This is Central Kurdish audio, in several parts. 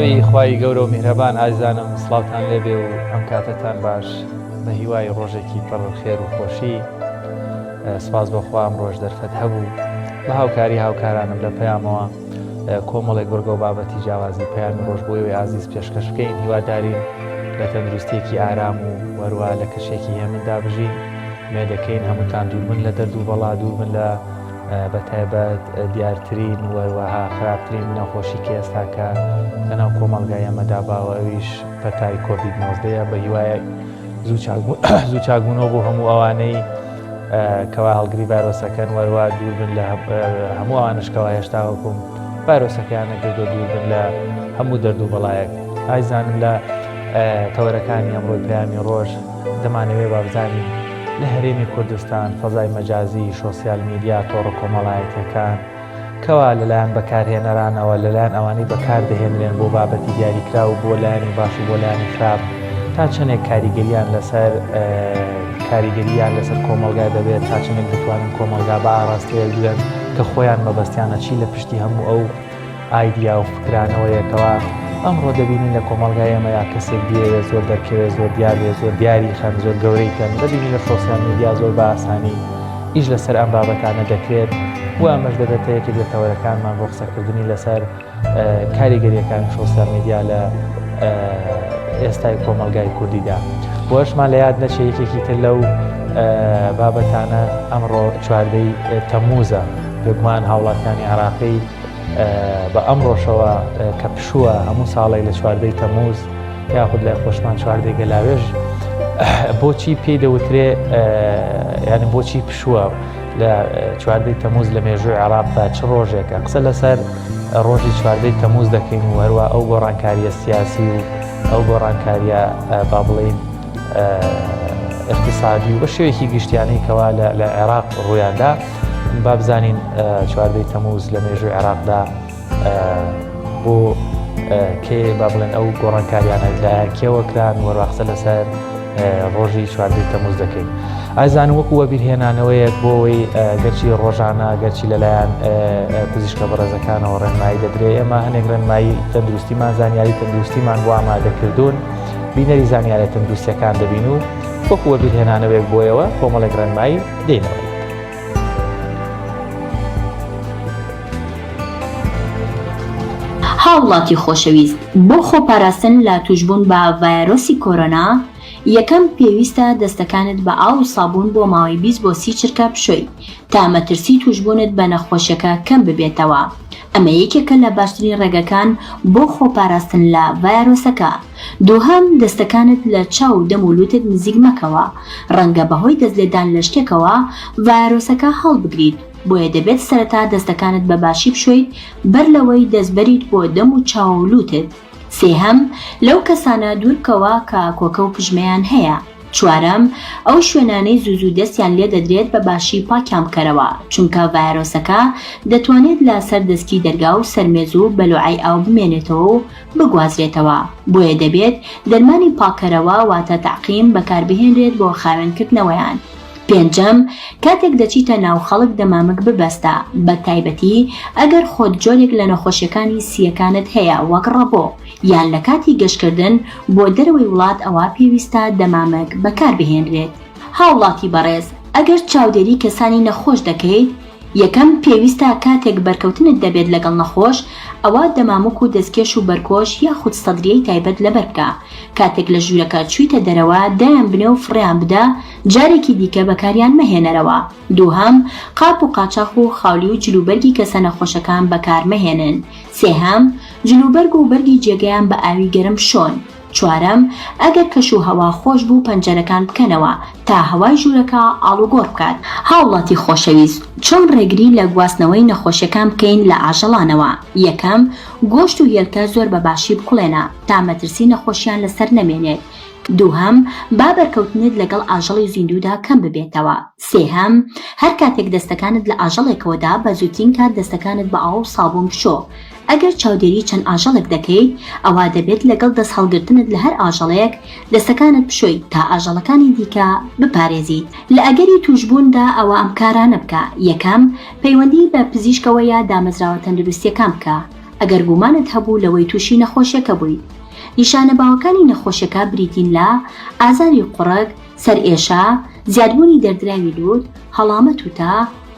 ناوی خوای گەورە و میهرەبان ئازیزانم سڵاوتان لێبێ و ئەم کاتەتان باش بە هیوای ڕۆژێکی پڕ خێر و خۆشی سپاس بۆ خوا ئەم ڕۆژ دەرفەت هەبوو بە هاوکاری هاوکارانم لە پەیامەوە کۆمەڵێک بڕگە و بابەتی جیاوازی پەیامی ڕۆژ بۆ ئێوەی ئازیز پێشکەش بکەین هیوادارین لە تەندروستیەکی ئارام و وەروە لە کەشێکی هێمندا بژین مێدەکەین هەمووتان دووربن لە دەرد و بەڵا دووربن لە بە تایبەت دیارترین و هەروەها خراپترین نەخۆشی کە ئێستاکە لەناو کۆمەڵگای ئێمەدا باوە ئەویش پەتای کۆڤید 19 بە هیوای زوو چاکبوونەوە بۆ هەموو ئەوانەی کەوا هەڵگری ڤایرۆسەکەن وەروە دوور بن لە هەموو ئەوانش کەوا هێشتا وەکوم ڤایرۆسەکەیان نەگردووە دوور بن لە هەموو دەرد و بەڵایەک ئایزانم لە تەوەرەکانی ئەمڕۆی پەیامی ڕۆژ دەمانەوێ بابزانین لە هەرێمی کوردستان فەزای مەجازی، شۆسیال میدیا، تۆڕە کۆمەڵایەتیەکان، کەوا لەلایەن بەکارهێنەرانەوە، لەلایەن ئەوانەی بەکاردەهێنرێن بۆ بابەتی دیاریکراو بۆ لایەنی باش و بۆ لایەنی خراپ، تا چەندێک کاریگەریان لەسەر کاریگەریان لەسەر کۆمەڵگا دەبێت، تا چەندێک دەتوانن کۆمەڵگا بە ئاڕاستەیەک بگەن کە خۆیان مەبەستیانە چی لە پشتی هەموو ئەو ئایدیا و فکرانەوەیە کەوا ئەمڕۆ دەبینین لە کۆمەڵگای ئێمەیا کەسێک بیەوێت زۆر دەرکەوێت زۆر دیار بێت زۆر دیاری خەن زۆر گەورەی کەن دەبینین لە سۆسیال میدیا زۆر بە ئاسانی ئیش لەسەر ئەم بابەتانە دەکرێت و ئەمەش دەبێتە یەکێک لە تەوەرەکانمان بۆ قسەکردنی لەسەر کاریگەریەکانی سۆسیال میدیا لە ئێستای کۆمەڵگای کوردیدا بۆشمان لە یاد نەچێ یەکێکی تر لەو بابەتانە ئەمڕۆ چواردەی تەموزە بێگومان هاوڵاتیانی عراقی بە ئەمڕۆشەوە کە پشووە هەموو ساڵێک لە چواردەی تەموز یاخود لای خۆشمان چواردەی گەلاوێژ بۆچی پێی دەوترێ یعنی بۆچی پشووە لە چواردەی تەموز لە مێژووی عێراقدا چ ڕۆژێکە قسە لەسەر ڕۆژی چواردەی تەموز دەکەین و هەروە ئەو گۆڕانکاریە سیاسی و ئەو گۆڕانکاریە با بڵین اقتصادی و بە شێوەیەکی گشتیانەی کەوا لە عێراق ڕوویاندا با بزانین چواردەی تەموز لە مێژووی عێراقدا بۆ کێ با بڵێن ئەو گۆڕانکاریانە لایەن کێوە کران وەروا قسە لەسەر ڕۆژی چواردەی تەموز دەکەین ئازان وەکو وەبیرهێنانەوەیەک بۆەوەی گەرچی ڕۆژانە گەرچی لەلایەن پزیشکە بەڕێزەکانەوە ڕێنمایی دەدرێ ئێمە هەنێک ڕێنمایی تەندروستیمان زانیاری تەندروستیمان بۆ ئامادەکردوون بینەری زانیارە تەندروستیەکان دەبین و وەکو وەبیرهێنانەوەیەک بۆیەوە کۆمەڵێک ڕێنمایی دێنەوە. هاوڵاتی خۆشەویست بۆ خۆپاراستن لە توشبوون بە ڤایرۆسی کۆرۆنا یەکەم پێویستە دەستەکانت بە ئاو و سابوون بۆ ماوەی 20 بۆ 30 چرکە بشۆی تا مەترسی توشبوونت بە نەخۆشیەکە کەم ببێتەوە ئەمە یەکێکە لە باشترین ڕێگەکان بۆ خۆپاراستن لە ڤایرۆسەکە دووهەم، دەستەکانت لە چاو و دەم و لوتت نزیک مەکەوە، ڕەنگە بەهۆی دەست لێدان لە شتێکەوە ڤایرۆسەکە هەڵبگریت، بۆیە دەبێت سەرەتا دەستەکانت بە باشی بشۆیت بەر لەوەی دەست بەریت بۆ دەم و چاو و لوتت. سێهەم، لەو کەسانە دوور بکەوە کە کۆکە و پژمەیان هەیە. چوارەم، ئەو شوێنانەی زوو زوو دەستیان لێ دەدرێت بە باشی پاکیان بکەرەوە، چونکە ڤایرۆسەکە دەتوانێت لە سەر دەسکی دەرگا و سەر مێز و بەلوعەی ئاو بمێنێتەوە و بگوازرێتەوە، بۆیە دەبێت دەرمانی پاککەرەوە واتە تعقیم بەکاربهێنرێت بۆ خاوێنکردنەوەیان. پێنجەم، کاتێک دەچیتە ناو خەڵک دەمامک ببەستە، بە تایبەتی ئەگەر خۆت جۆرێک لە نەخۆشیەکانی سییەکانت هەیە وەک ڕەبۆ، یان لە کاتی گەشتکردن بۆ دەرەوەی وڵات ئەوا پێویستە دەمامک بەکاربهێنرێت. هاوڵاتی بەڕێز ئەگەر چاودێری کەسانی نەخۆش دەکەیت، یەکەم، پێویستە کاتێک بەرکەوتنت دەبێت لەگەڵ نەخۆش ئەوا دەمامک و دەستکێش و بەرکۆش یاخود سەدریەی تایبەت لەبەر بکە، کاتێک لە ژوورەکە چوویتە دەرەوە دایان بنێ و فڕێیان بدە جارێکی دیکە بەکاریان مەهێنەرەوە. دووهەم، قاپ و قاچاخ و خاولی و جلوبەرگی کەسە نەخۆشەکان بەکار مەهێنن. سێهەم، جلوبەرگ و بەرگی جێگەیان بە ئاوی گەرم بشۆن. چوارەم، ئەگەر کەش و هەوا خۆش بوو پەنجەرەکان بکەنەوە تا هەوای ژوورەکە ئاڵوگۆڕ بکات. هاوڵاتی خۆشەویست چۆن ڕێگری لە گواستنەوەی نەخۆشیەکان بکەین لە ئاژەڵانەوە؟ یەکەم، گۆشت و هێلکە زۆر بە باشی بکوڵێنە تا مەترسی نەخۆشیان لەسەر نەمێنێت. دووهەم، با بەرکەوتنت لەگەڵ ئاژەڵی زیندوودا کەم ببێتەوە. سێهەم، هەر کاتێک دەستەکانت لە ئاژەڵێکەوە دا بە زووترین کات دەستەکانت بە ئاو و سابوون بشۆ. ئەگەر چاودێری چەند ئاژەڵێک دەکەیت ئەوا دەبێت لەگەڵ دەست هەڵگرتنت لە هەر ئاژەڵێک دەستەکانت بشۆیت تا ئاژەڵەکانی دیکە بپارێزیت. لە ئەگەری تووشبووندا ئەوا ئەم کارانە بکە، یەکەم، پەیوەندی بە پزیشکەوە یا دامەزراوە تەندروستییەکان بکە. ئەگەر گومانت هەبوو لەوەی تووشی نەخۆشیەکە بوویت. نیشانە باوەکانی نەخۆشیەکە بریتین لە، ئازاری قوڕگ، سەرئێشە، زیادبوونی دەردراوی لووت، هەڵامەت و تا،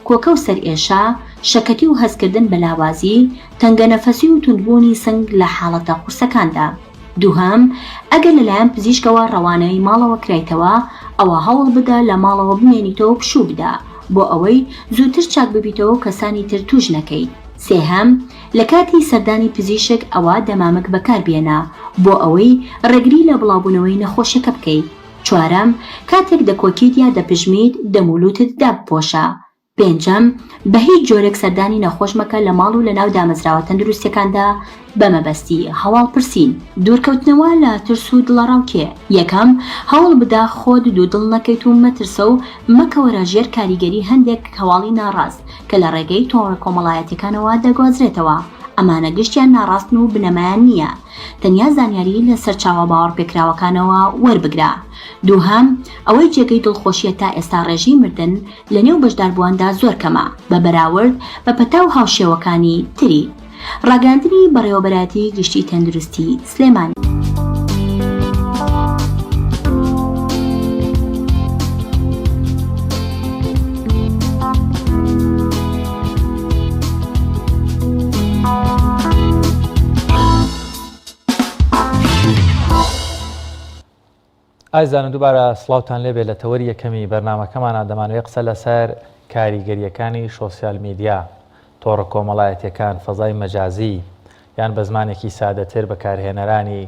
کۆکە و سەرئێشە، شەکەتی و هەستکردن بە لاوازی، تەنگەنەفەسی و توندبوونی سنگ لە حاڵەتە قورسەکاندا. دووهەم، ئەگەر لەلایەن پزیشکەوە ڕەوانەی ماڵەوە کرایتەوە، ئەوا هەوڵ بدە لە ماڵەوە بمێنیتەوە و پشوو بدە، بۆ ئەوەی زووتر چاک ببیتەوە و کەسانی تر تووش نەکەیت. سێهەم، لە کاتی سەردانی پزیشک ئەوا دەمامک بەکاربێنە، بۆ ئەوەی ڕێگری لە بڵاوبوونەوەی نەخۆشیەکە بکەیت. چوارەم، کاتێک دەکۆکیت یا دەپژمیت دەم و لووتت دابپۆشە. پێنجەم، بە هیچ جۆرێک سەردانی نەخۆش مەکە لە ماڵ و لەناو دامەزراوە تەندروستیەکاندا بە مەبەستی هەواڵ پرسین. دوورکەوتنەوە لە ترس و دڵەڕاوکێ. یەکەم، هەوڵ بدە خۆت دوودڵ نەکەیت و مەترسە و مەکەوەرە ژێر کاریگەری هەندێک هەواڵی ناڕاست کە لە ڕێگەی تۆڕە کۆمەڵایەتیەکانەوە دەگوازرێتەوە، ئەمانە گشتیان ناڕاستن و بنەمایان نییە، تەنیا زانیاری لە سەرچاوە باوەڕپێکراوەکانەوە وەربگرە. دووهەم، ئەوەی جێگەی دڵخۆشیە تا ئێستا ڕێژەی مردن لە نێو بەشداربوواندا زۆر کەمە بە بەراورد بە پەتا و هاوشێوەکانی تری. ڕاگەیاندنی بەڕێوەبەرایەتی گشتی تەندروستی سلێمانی. ئازیزانم دووبارە سڵاوتان لێبێ لە تەوەری یەکەمی بەرنامەکەمانا دەمانەوێت قسە لەسەر کاریگەریەکانی شۆسیال میدیا تۆڕە کۆمەڵایەتیەکان فەزای مەجازی یان بە زمانێکی سادەتر بەکارهێنەرانی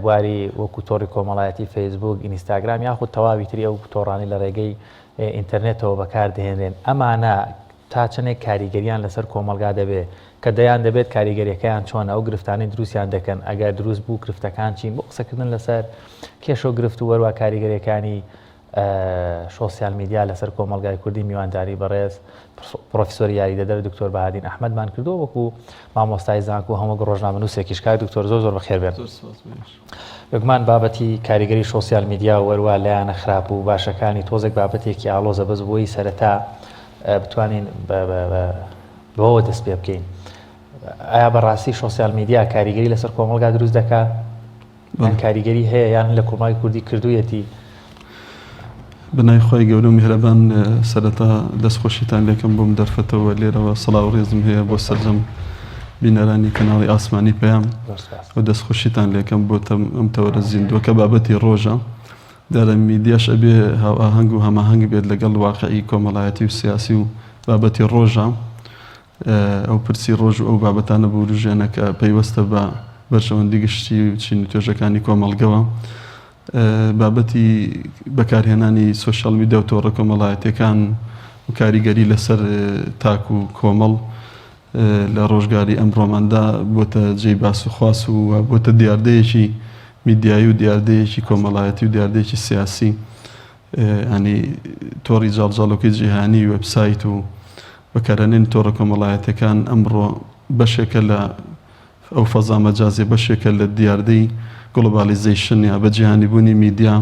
بواری وەکو تۆڕی کۆمەڵایەتی فەیسبوک ئینستاگرام یاخود تەواوی تری ئەو تۆڕانی لە ڕێگەی ئینتەرنێتەوە بەکاردەهێنرێن ئەمانە تا چەندێک کاریگەریان لەسەر کۆمەڵگا دەبێ؟ کە دەیان دەبێت کاریگەریەکەیان چۆنە؟ ئەو گرفتانەی دروستیان دەکەن ئەگەر دروست بوو گرفتەکان چین؟ بۆ قسەکردن لەسەر کێشە و گرفت و وەروا کاریگەریەکانی شۆسیال میدیا لەسەر کۆمەڵگای کوردی میوانداری بەڕێز پرۆفیسۆری یاریدەدەر دکتۆر بەهادین ئەحمەدمان کردووە وەکو مامۆستای زانکۆ هەم وەک ڕۆژنامەنووسێکیش کاک دکتۆر زۆر زۆر بەخێر بێن. بێگومان بابەتی کاریگەری شۆسیال میدیا و وەروا لایەنە خراپ و باشەکانی تۆزێک بابەتێکی ئاڵۆزە بەس بۆی سەرەتا بتوانین بەوە دەست پێ بکەین ئایا بەڕاستی شۆسیال میدیا کاریگەری لەسەر کۆمەڵگا دروست دەکا یان کاریگەری هەیە یان لە کۆمەڵی کوردی کردوویەتی؟ بەناوی خوای گەورە و میهرەبان سەرەتا دەستخۆشیتان لێکەم بۆم دەرفەتەوە لێرەوە سڵاو ڕێزم هەیە بۆ سەرجەم بینەرانی کەناڵی ئاسمانی پەیام و دەستخۆشیتان لێکەم بۆ ئەم تەوەرە زیندووە کە بابەتی ڕۆژە دیارە میدیاش ئەبێ هاوئاهەنگ و هەماهەنگ بێت لەگەڵ واقعی کۆمەڵایەتی و سیاسی و بابەتی ڕۆژە ئەو پرسی ڕۆژ و ئەو بابەتانە بوروژێنە کە پەیوەستە بە بەرژەوەندی گشتی و چین و توێژەکانی کۆمەڵگەوە. بابەتی بەکارهێنانی سۆشیال میدیا و تۆڕە کۆمەڵایەتیەکان و کاریگەری لەسەر تاک و کۆمەڵ لە ڕۆژگاری ئەمڕۆماندا بۆتە جێی باس و خواس و بۆتە دیاردەیەکی میدیایی و دیاردەیەکی کۆمەڵایەتی و دیاردەیەکی سیاسی ینی تۆڕی جاڵجاڵۆکەی جیهانی وێبسایت و بەکارهێنانی تۆڕە کۆمەڵایەتیەکان ئەمڕۆ بەشێکە لە ئەو فەزا مەجازیە بەشێکە لە دیاردەی گڵۆبالیزەیشن یا بە جیهانیبوونی میدیا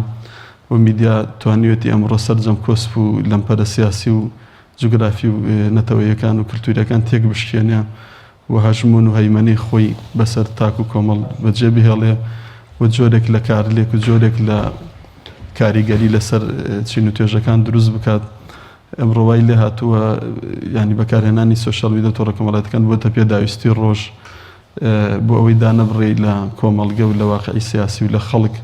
و میدیا توانیوێتی ئەمڕۆ سەرجەم کۆسپ و لەمپەرە سیاسی و جوگرافی و نەتەوەیەکان و کلتوریەکان تێک بشکێنێ و هەژموون و هەیمەنەی خۆی بەسەر تاک و کۆمەڵ بەجێ بهێڵێ و جۆرێک لە کارلێک و جۆرێک لە کاریگەری لەسەر چین و توێژەکان دروست بکات. ئەمڕۆ وای لێهاتووە یانی بەکارهێنانی سۆشیال میدیا و تۆڕە کۆمەڵایەتیەکان بووەتە پێداویستی ڕۆژ بۆ ئەوەی دانەبڕێی لە کۆمەڵگە و لە واقعی سیاسی و لە خەڵک،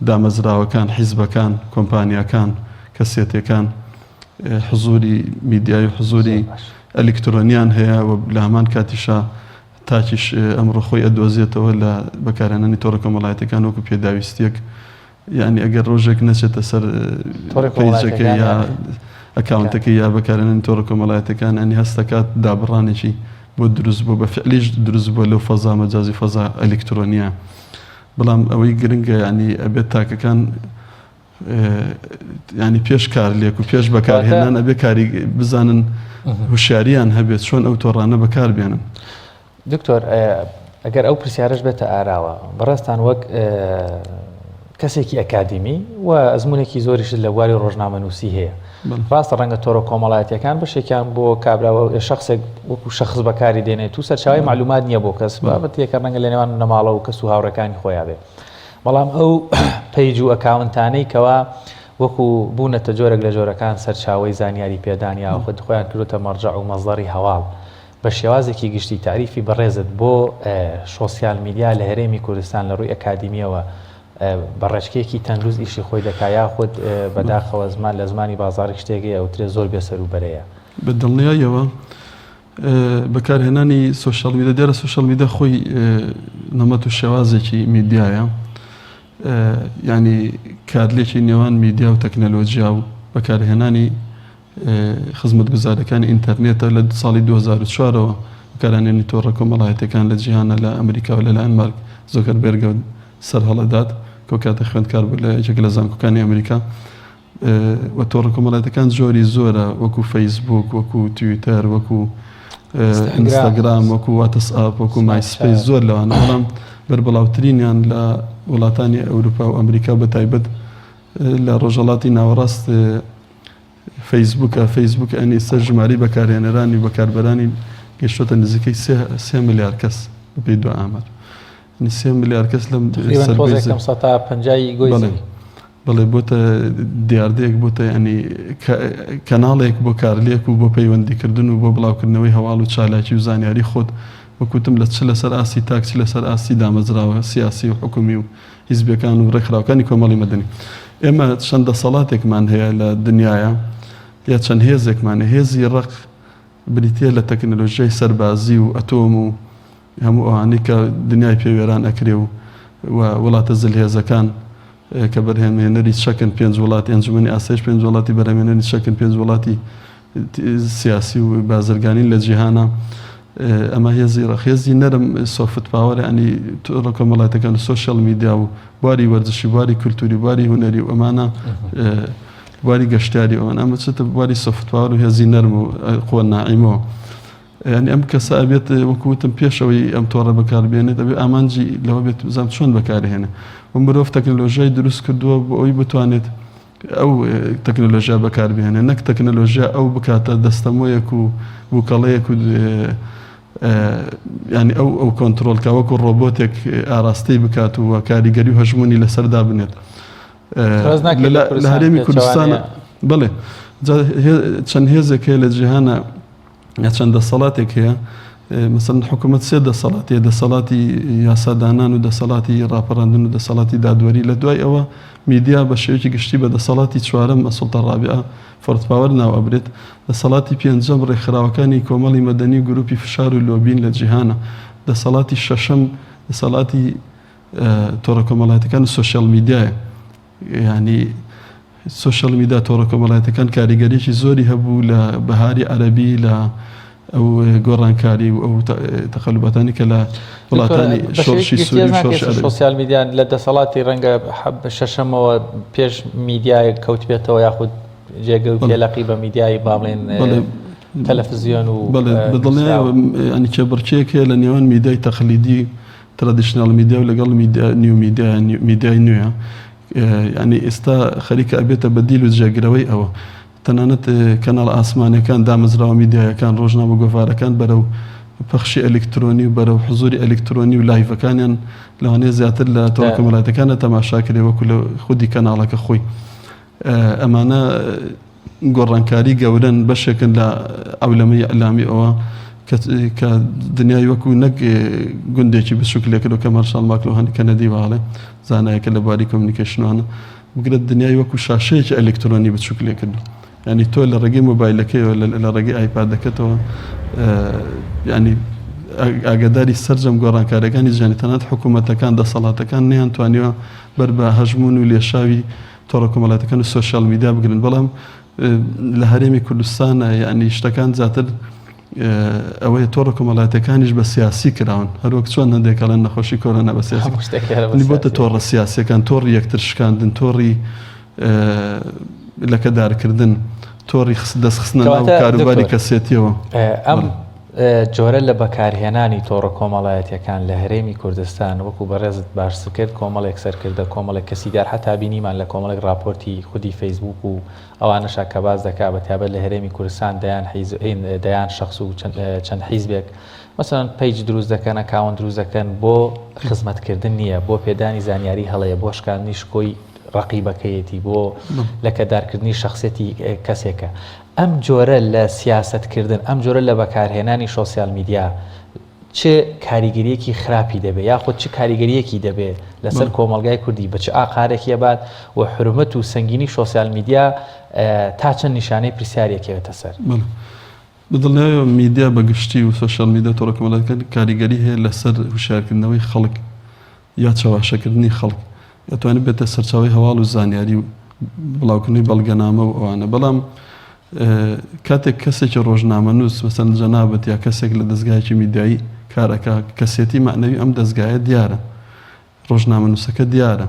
دامەزراوەکان، حیزبەکان، کۆمپانیاکان، کەسێتیەکان حزوری میدیایی و حزوری ئەلیکترۆنیان هەیە و لە هەمان کاتیشا تاکیش ئەمڕۆ خۆی ئەدۆزێتەوە لە بەکارهێنانی تۆڕە کۆمەڵایەتیەکان وەکو پێداویستیەک یانی ئەگەر ڕۆژێک نەچێتە سەر پەیجەکەی یا ئەکاونتەکەی یا بەکارهێنانی تۆڕە کۆمەڵایەتەکان ئەنی هەستەکات دابڕانێکی بۆ دروست بووە بە فعلیش دروست بووە لەو فەزا مەجازی فەزا ئەلیکترۆنیە بەڵام ئەوەی گرنگە ینی ئەبێت تاکەکان ینی پێش کار لێک و پێش بەکارهێنان ئەبێ کاری بزانن هوشیاریان هەبێت چۆن ئەو تۆڕانە بەکار بێنن. دکتۆر ئەگەر ئەو پرسیارەش بێتە ئاراوە بەڕێزتان وەک کەسێکی ئەکادیمی و ئەزمونێکی زۆریشت لە بواری ڕۆژنامەنووسی هەیە. ڕاستە ڕەنگە تۆڕە کۆمەڵایەتیەکان بەشێکیان بۆ کابرا شخصێک وەکو شخص بەکاری دێنێت و سەرچاوی معلومات نییە بۆ کەس بابەتێکە ڕەنگە لە نێوان بنەماڵە و کەس و هاوڕێکانی خۆیان بێ بەڵام ئەو page و account انەی کەوا وەکو بوونەتە جۆرێک لە جۆرەکان سەرچاوەی زانیاری پێدان یاخود خۆیان کردوتە مەرجەع و مەزدەری هەواڵ بە شێوازێکی گشتی تاریفی بەڕێزت بۆ شۆسیال میدیا لە هەرێمی کوردستان لە ڕووی ئەکادیمیەوە بە ڕێچکەیەکی تەندروست ئیشی خۆی دەکا یاخود بەداخەوە زمان لە زمانی بازاڕی شتێک هەیە ئەوترێ زۆر بێسەروبەرەیە؟ بە دڵنیاییەوە بەکارهێنانی سۆشیال میدیا دیارە سۆشیال میدیا خۆی نەمەت و شێوازێکی میدیایە ینی کارلێکی نێوان میدیا و تەکنەلۆجیا و بەکارهێنانی خزمەتگوزاریەکانی ئینتەرنێتە لە ساڵی 2004 ەوە بەکارهێنانی تۆڕە کۆمەڵایەتیەکان لە جیهانە لە ئەمریکا و لەلایەن مارک زۆکەربێرگەوە سەرهەڵەدات کە ئەو کاتە خوێندکار بوو لە یەکێک لە زانکۆکانی ئەمریکا و تۆڕە کۆمەڵایەتەکان جۆری زۆرە وەکو فەیسبوک وەکو تویتەر وەکو ئینستاگرام وەکو واتسئاپ وەکو مایسپەیس زۆر لەوانە بەڵام بەربڵاوترینیان لە وڵاتانی ئەوروپا و ئەمریکا بە تایبەت لە ڕۆژهەڵاتی ناوەڕاست فەیسبووکە، فەیسبووک ئەنی ئێستا ژمارەی بەکارهێنەرانی و بەکاربەرانی گەیشتۆتە نزیکەی سێ ملیار کەس بەپێی دوا ئامار. یعنی سێ ملیار کەس لەم تقریبا سەر گۆی تۆزێک زەوی. کەم سەتا پەنجای گۆی بەڵێ زەوی. بەڵێ بۆتە دیاردەیەک بۆتە یعنی کەناڵێک بۆ کارلێک و بۆ پەیوەندیکردن و بۆ بڵاوکردنەوەی هەواڵ و چالاکی و زانیاری خۆت وەک وتم لە چ لەسەر ئاستی تاک چ لەسەر ئاستی دامەزراوە سیاسی و حکومی و حیزبەکان و ڕێکخراوەکانی کۆمەڵی مەدەنی. ئێمە چەند دەسەڵاتێکمان هەیە لە دنیایا یا چەند هێزێکمان هەیە. هێزی ڕەق بریتییە لە تەکنەلۆژیای سەربازی و ئەتۆم و هەموو ئەوانەی کە دنیای پێ وێران ئەکرێ و و وڵاتە زلهێزەکان کە بەرهەمهێنەری چەکن پێنج وڵاتی ئەنجومەنی ئاسایش پێنج وڵاتی بەرهەمهێنەری چەکن پێنج وڵاتی سیاسی و بازرگانین لە جیهانا ئەمە هێزی ڕەق هێزی نەرم soft power ینی تۆڕە کۆمەڵایەتەکان و سۆشیال میدیا و بواری وەرزشی بواری کولتوری بواری هونەری و ئەمانە بواری گەشتیاری ئەوان ئەمە چێتە بواری soft power و هێزی نەرم و قوە ناعیمەوە یعنی ئەم کەسە ئەبێت وەکو وتم پێشەوەی ئەم تۆڕە بەکاربێنێت ئەبێ ئامانجی لەوە بێت بزانم چۆن بەکارهێنێ و مرۆڤ تەکنەلۆژیای دروست کردووە بۆ ئەوی بتوانێت ئەو تەکنەلۆژیا بەکاربهێنێ نەک تەکنەلۆژیا ئەو بکاتە دەستەمۆیەک و بوکەڵەیەک و ینی ئەو ئەو کۆنتترۆل کە وەکو ڕۆبۆتێک ئاراستەی بکات و کاریگەری و هەژمونی لەسەردا بنێت لە هەرێمی کوردستان بڵێ چەند هێزێک هەیە لە جیهانە یا چەند دەسەڵاتێک هەیە مەسەلەن حکوومەت سێ دەسەڵات هەیە دەسەڵاتی یاسادانان و دەسەڵاتی ڕاپەڕاندن و دەسەڵاتی دادوەری لە دوای ئەوە میدیا بە شێوەیەکی گشتی بە دەسەڵاتی چوارەم السلطە الرابعە fourth power ناو ئەبرێت دەسەڵاتی پێنجەم ڕێکخراوەکانی کۆمەڵی مەدەنی و گروپی فشار و لۆبین لە جیهانە دەسەڵاتی شەشەم دەسەڵاتی تۆڕە کۆمەڵایەتەکان و سۆشیال میدیایە یانی سۆشیال میدیا تۆڕە کۆمەڵایەتەکان کاریگەریی زۆری هەبوو لە بەهاری عەرەبی لە ئەو گۆڕانکاری و ئەو تەقەلوباتانی کە لە وڵاتانی شۆڕشی سووری و شۆڕشی عەرەبی. سۆشیال میدیا لە دەسەڵاتی ڕەنگە شەشەمەوە پێش میدیای کەوتبێتەوە یاخود جێگە و پێلەقی بە میدیای با بڵێن تەلەفزیۆن و بەڵێ بە دڵنیایەوە یانی کێبڕکێیەک هەیە لە نێوان میدیای تەقلیدی traditional media و لەگەڵ میدیا new media میدیای نوێ یعنی ئێستا خەریکە ئەبێتە بەدیل و جێگرەوەی ئەوە تەنانەت کەناڵ ئاسمانەکان دامەزراوە میدیایەکان ڕۆژنامە گۆڤارەکان بەرەو پەخشی ئەلکترۆنی و بەرەو حزوری ئەلکترۆنی و live ەکانیان لەوانەیە زیاتر لە تۆڕە کۆمەڵایەتەکانە تەماشا کرێ وەکو لە خودی کەناڵەکە خۆی ئەمانە گۆڕانکاری گەورەن بەشێکن لە عەولەمەی ئیعلامی ئەوە کە دنیای وەکو نەک گوندێکی بچوک لێکردو کە مارشال ماکلوهان کەنەدی واڵێ زانایەکە لە بواری communication وانە بگرە دنیای وەکو شاشەیەکی ئەلکترۆنی بچوک لێکردو ینی تۆ لە ڕێگەی مۆبایلەکەیەوە لە ڕێگەی ئایپادەکەتەوە ینی ئاگاداری سەرجەم گۆڕانکاریەکانی جیهانی تەنانەت حکوومەتەکان دەسەڵاتەکان نەیانتوانیوە بەر بە هەژمون و لێشاوی تۆڕە کۆمەڵایەتەکان و سۆشیال میدیا بگرن بەڵام لە هەرێمی کوردستانە یعنی شتەکان زیاتر ئەوەیە تۆڕە کۆمەڵایەتەکانیش بە سیاسی کراون هەروەک چۆن هەندێک ئەڵێن نەخۆشی کۆرۆنا بە سیاسی بۆتە تۆڕە سیاسەکان تۆڕی یەکتر شکاندن تۆڕی لەکەدارکردن تۆڕی دەستخستنە ناو کاروباری کەسێتیەوە ئەم. جۆرە لە بەکارهێنانی تۆڕە کۆمەڵایەتیەکان لە هەرێمی کوردستان وەکو بەڕێزت باست کرد کۆمەڵێک سەرکردە کۆمەڵێک کەسی دیار حەتا بینیمان لە کۆمەڵێک ڕاپۆرتی خودی فەیسبوک و ئەوانەشا کە باس دەکا بە تایبەت لە هەرێمی کوردستان دەیان حیز دەیان شەخس و چەند حیزبێک مەسەلەن page دروست دەکەن account دروست دەکەن بۆ خزمەتکردن نییە بۆ پێدانی زانیاری هەڵەیە بۆ شکاندنی شکۆی ڕەقیبەکەیەتی بۆ لەکەدارکردنی شخصێتی کەسێکە ئەم جۆرە لە سیاسەتکردن، ئەم جۆرە لە بەکارهێنانی social media چ کاریگەرییەکی خراپی دەبێ یاخود چ کاریگەرییەکی دەبێ لەسەر کۆمەڵگای کوردی، بە چ ئاقارێکی ئەبات و حورمەت و سەنگینی social media تا چەند نیشانەی پرسیاری ئەکەوێتە سەر؟ بەڵێ. بە دڵنیایەوە میدیا بە گشتی و social media و تۆڕە کۆمەڵایەتیەکان کاریگەری هەیە لەسەر هوشیارکردنەوەی خەڵک یا چەواشەکردنی خەڵک ئەتوانێت بێتە سەرچاوەی هەواڵ و زانیاری و بڵاوکردنەوەی بەڵگەنامە و ئەوانە بەڵام کاتێک کەسێکی ڕۆژنامەنووس مەسەن جەنابەت یا کەسێک لە دەستگایەکی میدیایی کارەکە کەسێتی مەعنەوی ئەم دەستگایە دیارە ڕۆژنامەنووسەکە دیارە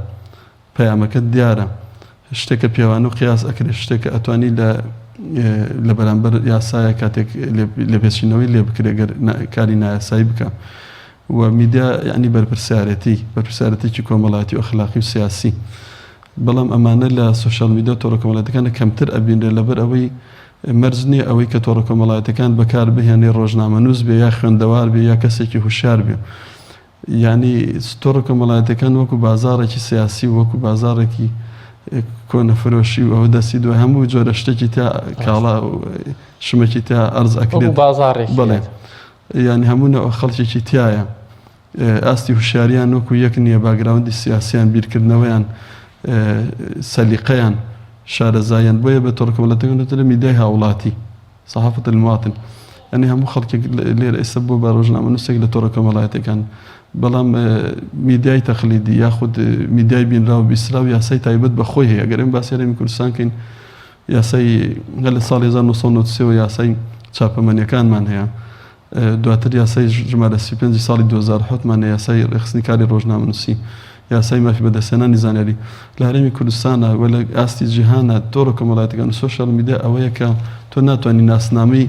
پەیامەکەت دیارە شتێکە پێوانە و قیاس ئەکرێت شتێکە ئەتوانی لە لە بەرامبەر یاسایە کاتێک لێپێچینەوەی لێ بکرێت گەر کاری نایاسایی بکە و میدیا یعنی بەرپرسیارەتی بەرپرسیارەتێکی کۆمەڵایەتی و ئەخلاقی و سیاسی بەڵام ئەمانە لە social media و تۆڕە کۆمەڵایەتەکانە کەمتر ئەبینرێت لەبەر ئەوەی مەرج نییە ئەوەی کە تۆڕە کۆمەڵایەتەکان بەکار بهێنێ ڕۆژنامەنووس بێ یا خوێندەوار بێ یا کەسێکی هوشیار بێ یانی تۆڕە کۆمەڵایەتیەکان وەکو بازاڕێکی سیاسی و وەکو بازاڕێکی کۆنەفرۆشی و ئەوە دەستی دوای هەموو جۆرە شتێکی تیا کاڵا شمەکی تیا ئەرز ئەکرێت بازاڕێک بەڵێ یانی هەموو نەوە خەڵکێکی تایە ئاستی هوشیاریان وەکو یەک نییە background ی سیاسیان بیرکردنەوەیان سەلیقەیان شارەزایان بۆیە بە تۆڕە کۆمەڵایەتیەکان دەوترێت میدیای هاوڵاتی صحافة المواطن یانی هەموو خەڵکێک لێرە ئێستا بووە بە ڕۆژنامەنووسێک لە تۆڕە کۆمەڵایەتیەکان بەڵام میدیای تەقلیدی یاخود میدیای بینراو بیستراو یاسای تایبەت بە خۆی هەیە گەر ئێمە باسی هەرێمی کوردستان کەین یاسای هەر لە ساڵی 1993 وە یاسای چاپەمەنیەکانمان هەیە دواتر یاسای ژمارە 35 ساڵی 2007 مان هەیە یاسای ڕێکخستنی کاری ڕۆژنامەنووسی یاسای مافی بەدەستهێنانی زانیاری لە هەرێمی کوردستانە و لە ئاستی جیهانە تۆڕە کۆمەڵایەتیەکان و social media ئەوەیە کە تۆ ناتوانانی ناسنامەی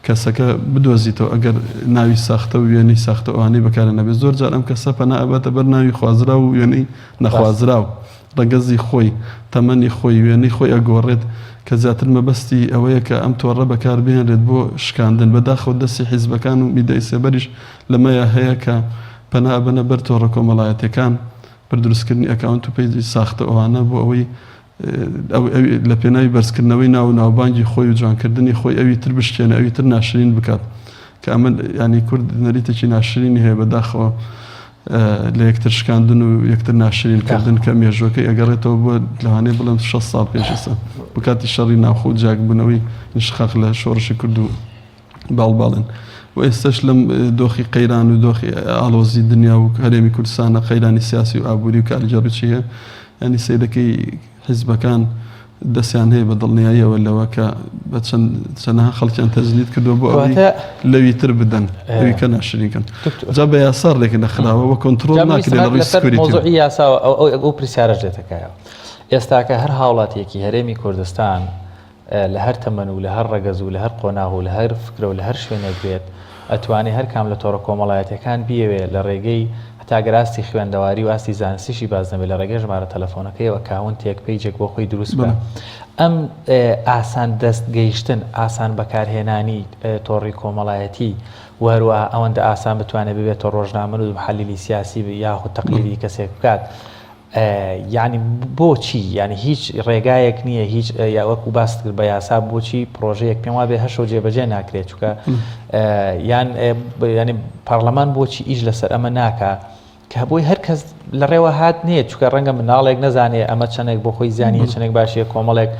کەسەکە بدۆزیتەوە ئەگەر ناوی ساختە و وێنەی ساختە ئەوانەی بەکارە نەبێت زۆر جار ئەم کەسە پەنا ئەباتە بەر ناوی خوازراو و وێنەی نەخوازراو ڕەگەزی خۆی تەمەنی خۆی وێنەی خۆی ئەگۆڕێت کە زیاتر مەبەستی ئەوەیە کە ئەم تۆڕە بەکاربهێنرێت بۆ شکاندن بەداخەوە دەستی حیزبەکان و میدیای سێبەریش لەمەیا هەیە کە پەنا ئەبەنە بەر تۆڕە کۆمەڵایەتیەکان بەر دروستکردنی account و page ی ساختە ئەوانە بۆ ئەوەی لە پێناوی بەرزکردنەوەی ناو و ناوبانگی خۆی و جوانکردنی خۆی ئەوی تر بشکێنە ئەوی تر ناشرین بکات کە ئەمە ینی کورد نەریتێکی ناشرینی هەیە بەداخەوە لە یەکتر شکاندن و یەکتر ناشرین کردن کە مێژوەکەی ئەگەڕێتەوە بۆ لەوانەیە بڵێم 6 ساڵ پێش ئێستا بۆ کاتی شەڕی ناوخۆ و جیاکبوونەوەی انشقاق لە شۆڕشی کورد و باڵ باڵن و ئێستاش لەم دۆخی قەیران و دۆخی ئاڵۆزی دنیا و هەرێمی کوردستانە قەیرانی سیاسی و ئابووری و کارگێڕی چی هەیە ینی سەیرەکەی حیزبەکان دەستیان هەیە بە دڵنیاییەوە لەوە کە بە چەند چەنەها خەڵکیان تەجنید کردووە بۆ ئەوەی لەوی تر بدەن ئەوی کە ناشرین کەن جا بە یاسا ڕێک نەخراوە وە کۆنترۆڵ ناکرێت لە ڕووی security مەوزوعی یاساوە ئەو پرسیارەش دێتە کایەوە ئێستاکە هەر هاوڵاتیەکی هەرێمی کوردستان لە هەر تەمەن و لە هەر ڕەگەز و لە هەر قۆناغ و لە هەر فکرە و لە هەر شوێنێک بێت ئەتوانێ هەر کام لە تۆڕە کۆمەڵایەتیەکان بیەوێ لە ڕێگەی هەتا گەر ئاستی خوێندەواری و ئاستی زانستیشی باز نەبێ لە ڕێگەی ژمارە تەلەفۆنەکەیەوە account ێک page ێک بۆ خۆی دروست بکا ئەم ئاسان دەست گەیشتن ئاسان بەکارهێنانی تۆڕی کۆمەڵایەتی و هەروەها ئەوەندە ئاسان بتوانێ ببێتە ڕۆژنامەنووس محەلیلی سیاسی یاخود تەقلیدی کەسێک بکات یانی بۆچی یانی هیچ ڕێگایەک نییە هیچ یا وەکو باست کرد بە یاسا بۆچی پرۆژەیەک پێم وابێ هەشەو جێبەجێ ناکرێت چونکە یان ینی پەرلەمان بۆچی ئیش لەسەر ئەمە ناکا کە بۆی هەر کەس لە ڕێوە هات نییە چونکە ڕەنگە مناڵێک نەزانێ ئەمە چەندێک بۆ خۆی زیانیە چەندێک باشیە کۆمەڵێک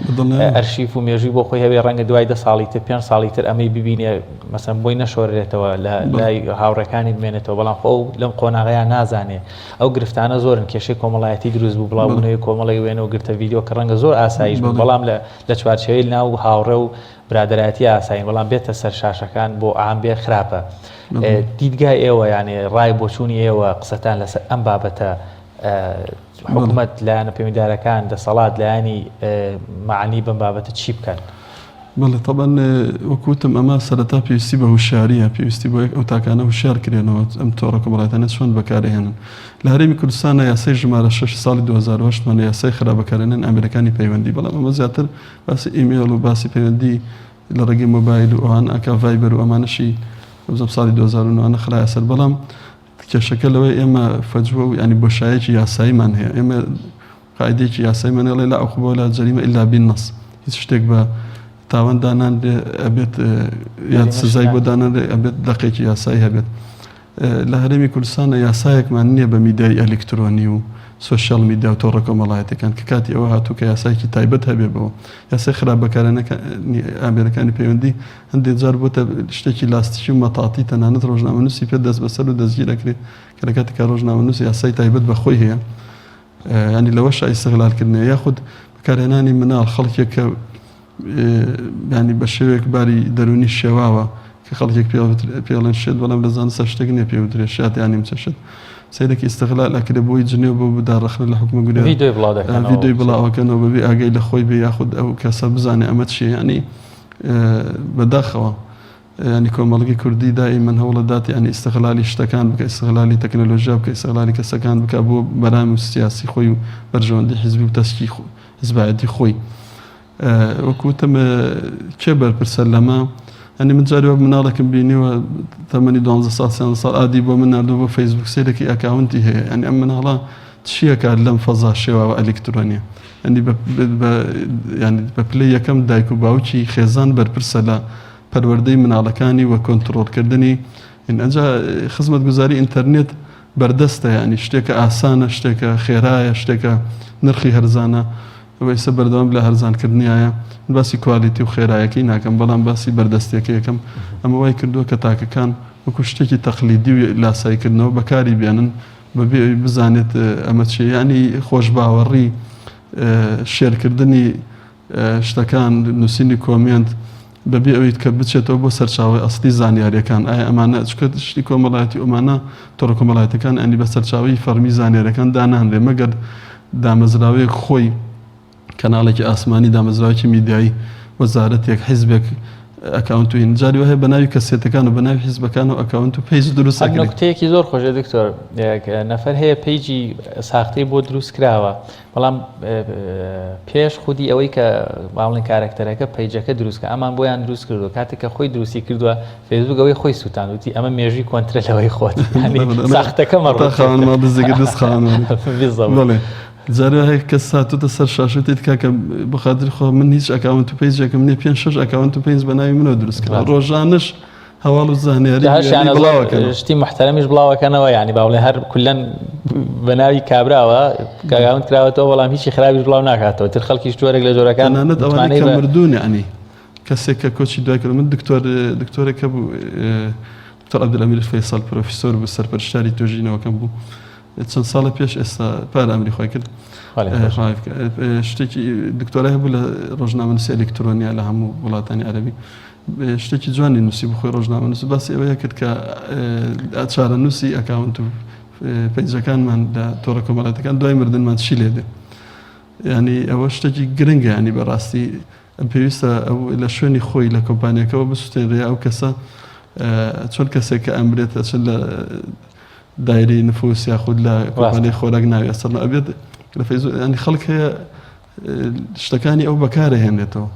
ئەرشیف و مێژووی بۆ خۆی هەبێ ڕەنگە دوای دە ساڵی تر پێ ساڵی تر ئەمەی ببینێ مەسەن بۆی نەشۆرێتەوە لە لای هاوڕێکانی بمێنێتەوە بەڵام خۆ لەم قۆناغەیان نازانێ ئەو گرفتانە زۆرن، کێشەی کۆمەڵایەتی دروست بوو، بڵاوبوونەوەی کۆمەڵێک وێنە و گرتە ڤیدیۆ کە ڕەنگە زۆر ئاساییش بن، بەڵام لە لە چوارچێوەی ناو هاوڕێ و برادەرایەتی ئاسایین، بەڵام بێتە سەر شاشەکان بۆ عام بێ خراپە. دیدگای ئێوە یانێ ڕای بۆچوونی ئێوە قسەتان لەسەر ئەم بابەتە حکومەت لایەنە پەیوەندیدارەکان دەسەڵات لایەنی مەعنی بەم بابەتە چی بکەن؟ بەڵێ تەبعەن وەک وتم ئەمە سەرەتا پێویستی بە هوشیاریە، پێویستی بۆ یەک ئەو تاکانە هوشیار کرێنەوە ئەم تۆڕە کۆمەڵایەتانە چۆن بەکارئەهێنن. لە هەرێمی کوردستانا یاسای ژمارە شەش ساڵی 2008 مان یاسای خراپ بەکارهێنانی ئامێرەکانی پەیوەندی بەڵام ئەمە زیاتر باسی ئیمێڵ و باسی پەیوەندی لە ڕێگەی مۆبایل و ئەوان ئەکا ڤایبەر و ئەمانەشی وەبزانم ساڵی 2009 ئەوانە خرایە سەر بەڵام کێشەکە لەوەی ئێمە فەجوە و یانی بۆشایەکی یاساییمان هەیە ئێمە قاعیدەیەکی یاساییمان هەیە ئەڵێ لا عقوبە ولا جریمە الا بالنص هیچ شتێک بە تاوان دانانرێ ئەبێت یان سزای بۆ دانانرێ ئەبێت دەقێکی یاسایی هەبێت لە هەرێمی کوردستانە یاسایەکمان نییە بە میدیای ئەلیکترۆنی و سۆشیال میدیا و تۆڕە کۆمەڵایەتەکان کە کاتی ئەوە هاتوو کە یاسایەکی تایبەت هەبێ بەوە یاسای خراپ بەکارهێنانی ئامێرەکانی پەیوەندی هەندێک جار بۆتە شتێکی لاستیکی و مەتاتی تەنانەت ڕۆژنامەنووسی پێ دەستبەسەر و دەستگیر ئەکرێ کە لە کاتێکا ڕۆژنامەنووس یاسای تایبەت بە خۆی هەیە ینی لەوەشا ئیستغلال کردنە یاخود بەکارهێنانی مناڵ خەڵکێک کە ینی بە شێوەیەک باری دەرونی شێواوە کە خەڵکێک پێڵێن شێت بەڵام لە زانستە شتێک نییە پێ وترێ شات یان نیمچە شت سەیرێکی ئیستغلال ئەکرێ بۆی جنێو بۆ بدا ڕەخنە لە حکومە گورێ ڤیدیۆی بڵاو دەکەنەوە ڤیدیۆی بڵاوەکەنەوە بەبێ ئاگای لە خۆی بێ یاخود ئەو کەسە بزانێ ئەمە چییە ینی بەداخەوە یانی کۆمەڵگەی کوردی دائیمەن هەوڵەدات یانی ئیستغلالی شتەکان بکا، ئیستغلالی تەکنەلۆژیا بکا، ئیستغلالی کەسەکان بکا بۆ مەرامی سیاسی خۆی و بەرژەوەندی حیزبی و تەسکی حیزبایەتی خۆی. وەکو وتم کێ بەرپرسە لەمە؟ یانی من جاری وەک مناڵێکم بینیوە تەمەنی دوانزە ساڵ سیانزە ساڵ add ی بۆ من ناردووە بۆ فەیسبوک سەیرێکی account ی هەیە یانی ئەم مناڵە چییەکات لەم فەزا شێواوە ئەلیکترۆنیە یانی بە پلەی یەکەم دایک و باوکی خێزان بەرپرسە لە پەروەردەی مناڵەکانی و کۆنتڕۆڵکردنی ئەنجا خزمەتگوزاری ئینتەرنێت بەردەستە یانی شتێکە ئاسانە شتێکە خێرایە شتێکە نرخی هەرزانە و ئێستا بەردەوام لە هەرزانکردنیایە باسی quality و خێرایەکەی ناکەم بەڵام باسی بەردەستیەکەی یەکەم ئەمە وای کردووە کە تاکەکان وەکو شتێکی تەقلیدی و لاساییکردنەوە بەکاری بێنن بەبێ ئەوی بزانێت ئەمە چیە یانی خۆشباوەڕی share کردنی شتەکان، نووسینی comment بەبێ ئەوەی کە بچێتەوە بۆ سەرچاوەی ئەسڵی زانیاریەکان ئایا ئەمانە چونکە شتی کۆمەڵایەتی ئەمانە تۆڕە کۆمەڵایەتەکان ئەنی بە سەرچاوەی فەڕمی زانیاریەکان دانانرێ مەگەر دامەزراوەیەک خۆی کەناڵێکی ئاسمانی دامەزراوەیەکی میدیایی وەزارەتێک حیزبێک account و هین جاری وایە بە ناوی کەسێتەکان و بە ناوی حیزبەکان و account و page دروست ئەم ئەکرێ. نوکتەیەکی زۆر خۆشە دکتۆر نەفەر هەیە page ی ساختەی بۆ دروست کراوە بەڵام پێش خودی ئەوەی کە باڵین کارەکتەرەکە page ەکە دروستکە ئەمان بۆیان دروست کردو کاتێک کە خۆی دروستی کردووە فەیسبوک ئەوەی خۆی سووتان وتی ئەمە مێژووی کۆنترە لەوەی خۆت ساختەکە مەڕ جارێ هەیە کەس هاتوتە سەر شاشە تێت کاکە بەخاتری خوا من هیچ account و page ێکم نییە پێنج شەش account و page بە ناوی منەوە دروست کرا ڕۆژانەش هەواڵ و زانیاری بڵاوەکەن شتی محتەرەمیش بڵاوەکەنەوە یعنی با بڵێ هەر کولەن بە ناوی کابراوە account کراوەتەوە بەڵام هیچی خراپیش بڵاو ناکاتەوە تر خەڵکیش جۆرێک لە جۆرەکان تەنانەت ئەوانەی کە مردوون یعنی کەسێک کە کۆچی دوای کرد من دکتۆر دکتۆرێکە بوو دکتۆر عەبدولئەمیر فەیسەڵ پرۆفیسۆر بوو سەرپەرشتیاری توێژینەوەکەم بوو چەند ساڵە پێش ئێستا پار ئەمری خۆی کرد شتێکی دکتۆرای هەبوو لە ڕۆژنامەنووسی ئەلکترۆنیا لە هەموو وڵاتانی عەربی شتێکی جوانی نووسی بخۆی ڕۆژنامەنووس باسی ئەوەیە کرد کە چارەنووسی account و page ەکانمان لە تۆڕە کۆمەڵاتەکان دوای مردنمان چی لێ دێ ینی ئەوە شتێکی گرنگە ینی بەڕاستی پێویستە ئەو لە شوێنی خۆی لە کۆمپانیەکەوە بسوتێنرێ ئەو کەسە چۆن کەسێک کە ئەمرێت ئەچن لە دایرەی نفوس یاخود لە کۆمپانیای خۆراک ناوی ئەسەر ئەبێت لە فەیسبوک ینی خەڵک هەیە شتەکانی ئەو بەکارەهێنێتەوە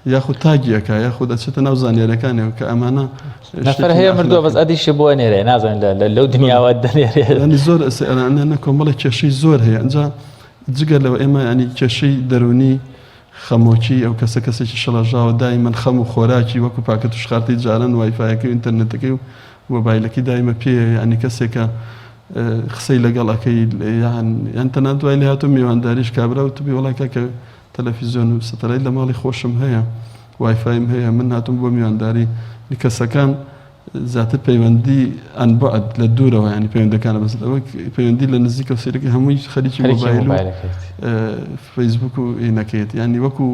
یاخود tag ی ئەکا یاخود ئەچێتە ناو زانیارەکانیەوە کە ئەمانە نەفەر هەیە مردووە بەس add یشی بۆ نێرێ نازانین لەو دنیاوە دەنێرێ ینی زۆر ئەسەرانە کۆمەڵە کێشەی زۆر هەیە ئەنجا جگە لەوە ئێمە ینی کێشەی دەرونی خەمۆکی، ئەو کەسە کەسێکی شڵەژاوە دایمەن خەم و خۆراکی وەکو پاکەت و شخارتەی جاران وایفایەکەی و ئینتەرنێتەکەی و مۆبایلەکەی دایمە پێیە یانی کەسێکە قسەی لەگەڵ ئەکەی یان یان تەنانەت وای لێهاتووە میوانداریش کابرا وتبی وەڵا کاکە تەلەفیزیۆن و سەتەلایت لە ماڵی خۆشم هەیە وایفایم هەیە من هاتووم بۆ میوانداری کەسەکان زیاتر پەیوەندی عن بعد لە دوورەوە ینی پەیوەندەکانە بەس ئەوە پەیوەندی لە نزیکەوە سەیرەکە هەمووی خەریکی مۆبایل و فەیسبوک و ئینەکەیت ینی وەکو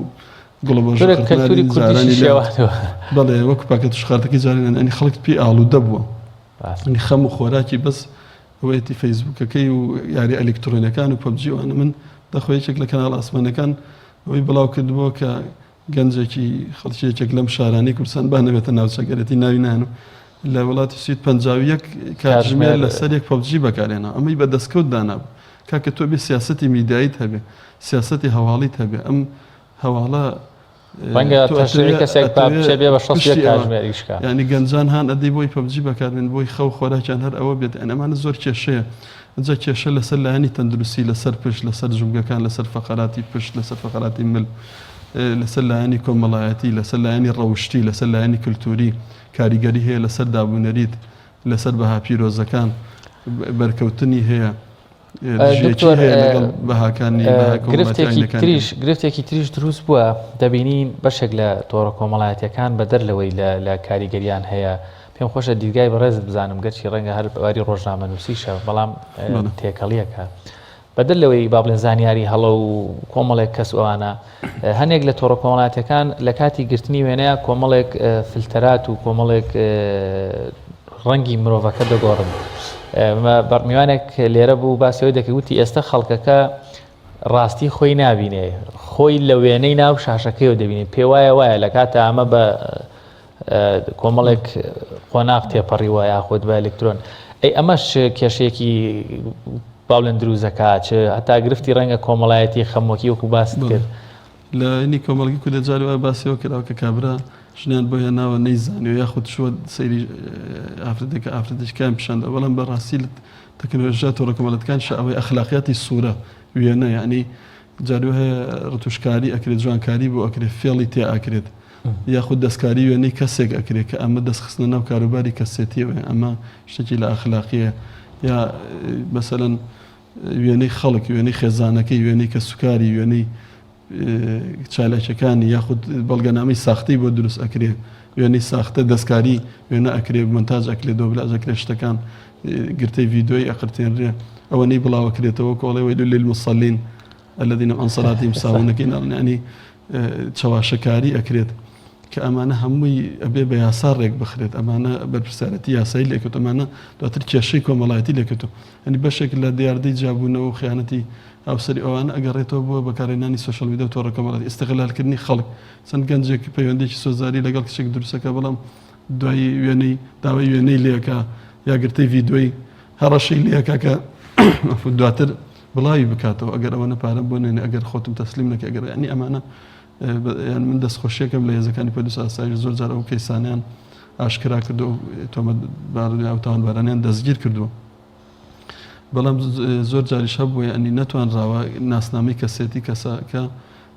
گوڵەبۆژەکەلتوری کوردیشی شێوانەوە بەڵێ وەکو پاکەت و شخارتەکەی جاران ینی خەڵک پێی ئاڵوودە بووە ینی خەم و خۆراکی بەس ئەوەیەتی فەیسبوکەکەی و یاری ئەلیکترۆنەکان و پەبجی وانە من دەخۆ یەکێک لە کەناڵ ئاسمانەکان ئەوەی بڵاو کردبووە کە. گەنجێکی خەڵکی یەکێک لەم شارانەی کوردستان با نەبێتە ناوچەگەرێتی ناوی نانم لە وڵاتی سوید 51 کاتژمێر لەسەر یەک PUBG بەکارێنا ئەمەی بە دەستکەوت دانابوو کاکە تۆ بێ سیاسەتی میدیاییت هەبێ سیاسەتی هەواڵیت هەبێ ئەم هەواڵە ڕەنگە تەشریعی کەسێک با بچێ بێ بە 61 کاتژمێر ئیش کا. یانی گەنجان هان ئەدەی بۆی PUBG بەکاربێن بۆی خەو خۆراکیان هەر ئەوە بێت یانی ئەمانە زۆر کێشەیە ئینجا کێشە لەسەر لایەنی تەندروستی لەسەر پشت لەسەر جومگەکان لەسەر فەقەراتی پشت لەسەر فەقەراتی مل لەسەر لایەنی کۆمەڵایەتی لەسەر لایەنی ڕەوشتی لەسەر لایەنی کلتوری کاریگەری هەیە لەسەر دابونەریت لەسەر بەها پیرۆزەکان بەرکەوتنی هەیە دکتۆر گرفتێکی تریش گرفتێکی تریش دروست بووە دەبینین بەشێک لە تۆڕە کۆمەڵایەتەکان بەدەر لەوەی لە کاریگەریان هەیە پێم خۆشە دیدگای بەڕێزت بزانم گەرچی ڕەنگە هەر باری ڕۆژنامە نووسیشە بەڵام تێکەڵیەکە بەدەر لەوەی با بڵێن زانیاری هەڵە و کۆمەڵێک کەس ئەوانە هەنێک لە تۆڕە کۆمەڵاتەکان لە کاتی گرتنی وێنەیە کۆمەڵێک فلتەرات و کۆمەڵێک ڕەنگی مرۆڤەکە دەگۆڕن. بەڕمیوانێک لێرە بوو باسی ئەوەی دەکرد وتی ئێستا خەڵکەکە ڕاستی خۆی نابینێ خۆی لە وێنەی ناو شاشەکەیەوە دەبینێ پێوایە وایە لە کاتە ئەمە بە کۆمەڵێک قۆناغ تێپەڕیوە یاخود بە ئەلکترۆن ئەی ئەمەش کێشەیەکی باڵێن دروزەکە چ هەتا گرفتی ڕەنگە کۆمەڵایەتی خەمۆکی وەکو باست کرد لایەنی کۆمەڵگی کوردە جاری وایە باسی ئەوە کراوە کە کابرا ژنیان بۆ هێناوە نەیزانیوە یاخود چووە سەیری ئافرەتێکە ئافرەتێکی کام پیشان دا بەڵام بەڕاستی لە تەکنەلۆژیا تۆڕە کۆمەڵاتەکان شە ئەوەی ئەخلاقیاتی سوورە وێنە یعنی جاری هەیە ڕتوشکاری ئەکرێت جوانکاری بۆ ئەکرێت فێڵی تێ ئەکرێت یاخود دەستکاری وێنەی کەسێک ئەکرێت کە ئەمە دەستخستنە ناو کاروباری کەسێتیەوە ئەمە شتێکی لە ئەخلاقیە یا مەسەلەن وێنەی خەڵک، وێنەی خێزانەکەی، وێنەی کەسوکاری، وێنەی چالاکیەکانی یاخود بەڵگەنامەی ساختەی بۆ دروست ئەکرێ، وێنەی ساختە دەستکاری وێنە ئەکرێ، مۆنتاج ئەکرێ، دۆبلاج ئەکرێ، شتەکان گرتەی ڤیدیۆیی ئەقرتێنرێ، ئەوەنەی بڵاوەکرێتەوە کۆڵێ ویل للمصلین الذین هم عن صلاتهم ساهون ەکەی ناڵێن یانی چەواشەکاری ئەکرێت کە ئەمانە هەمووی ئەبێ بە یاسا ڕێک بخرێت ئەمانە بەرپرسیارەتی یاسایی لێکەوت ئەمانە دواتر کێشەی کۆمەڵایەتی لێکەوتەوە یانی بەشێک لە دیاردەی جیابوونەوە و خیانەتی هاوسەری ئەوانە ئەگەڕێتەوە بۆ بەکارهێنانی سۆشیال میدیا و تۆڕە کۆمەڵایەتی ئیستغلالکردنی خەڵک چەند گەنجێک پەیوەندیەکی سۆزداری لەگەڵ کچێک دروستەکە بەڵام دوایی وێنەی داوای وێنەی لێکا یا گرتەی ڤیدیۆی هەڕەشەی لێکا کە دواتر بڵاوی بکاتەوە ئەگەر ئەوەنە پارەم بۆ نێنێ ئەگەر خۆتم تەسلیم نەکەی ئەگەر یانی ئەمانە یان من دەستخۆشیەکەم لە هێزەکانی پۆلیس ئاسایش زۆر جار ئەو کەیسانیان ئاشکرا کردو ئەو تۆمەتبار ئەو تاوانبارانیان دەستگیر کردووە بەڵام زۆر جاریش هەبووە یانی نەتوانراوە ناسنامەی کەسێتی کەسەکە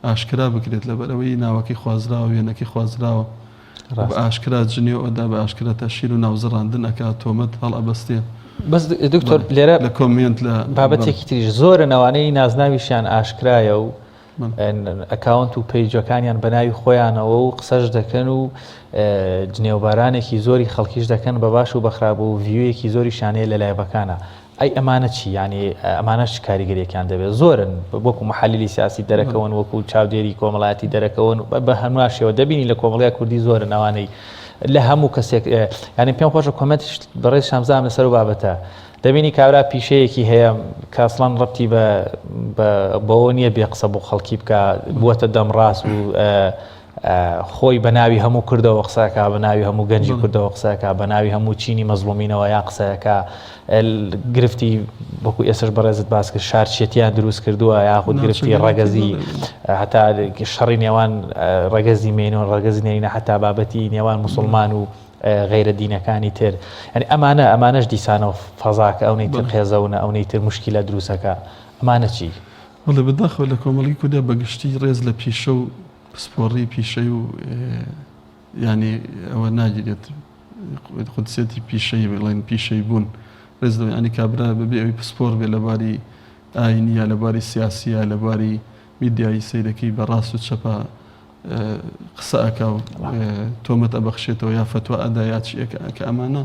ئاشکرا بکرێت لەبەر ئەوەی ناوەکەی خوازراوە وێنەکەی خوازراوە بە ئاشکرا جنێو ئەدا بە ئاشکرا تەشهیر و ناوزڕاندن ئەکا تۆمەت هەڵئەبەستێ. بەس دکتۆر لێرە لە comment لە بابەتێکی تریش زۆرن ئەوانەی نازناویشیان ئاشکرایە و account و page ەکانیان بە ناوی خۆیانەوە و قسەش دەکەن و جنێوبارانێکی زۆری خەڵکیش دەکەن بە باش و بەخراپ و view یەکی زۆریشیان هەیە لە live ەکانە ئەی ئەمانە چی یانی ئەمانەش چ کاریگەریەکیان دەبێت زۆرن وەکو محللی سیاسی دەرەکەون وەکو چاودێری کۆمەڵایەتی دەرەکەون بە هەمان شێوە دەبینی لە کۆمەڵگای کوردی زۆرن ئەوانەی لە هەموو کەسێک یانی پێم خۆشە comment بەڕێز شامزام لەسەر و بابەتە دەبینی کابرا پیشەیەکی هەیە کە ئەسڵەن ڕەبتی بە بەوە نییە بێ قسە بۆ خەڵکی بکە بووەتە دەمڕاست و خۆی بە ناوی هەموو کوردەوە قسەکا بە ناوی هەموو گەنجی کوردەوە قسەکا بە ناوی هەموو چینی مەزڵومینەوە یا قسەکە گرفتی وەکو ئێسش بەڕێزت باس کرد شارچێتیان دروست کردووە یاخود گرفتی ڕەگەزی هەتا شەڕی نێوان ڕەگەزی مێینە و ڕەگەزی نێرینە هەتا بابەتی نێوان مسلمان و غەیرە دینەکانی تر یعنی ئەمانە ئەمانەش دیسانەوە فەزاکە ئەونەی تر قێزەونە ئەونەی تر مشکلە دروستەکە ئەمانە چی؟ بەڵێ بەداخەوە لە کۆمەڵگەی کوردیا بە گشتی ڕێز لە پیشە و پسپۆڕی پیشەی و یانی ئەوە ناگیرێت قودسێتی پیشەی بڵێن پیشەی بوون ڕێز لە ینی کابرا بەبێ ئەوی پسپۆر بێ لە باری ئاینی یا لە باری سیاسی یا لە باری میدیایی سەیرەکەی بە ڕاست و چەپە قسە ئەکا و تۆمەت ئەبەخشێتەوە یا فەتوا ئەدا یا چی ئەکا کە ئەمانە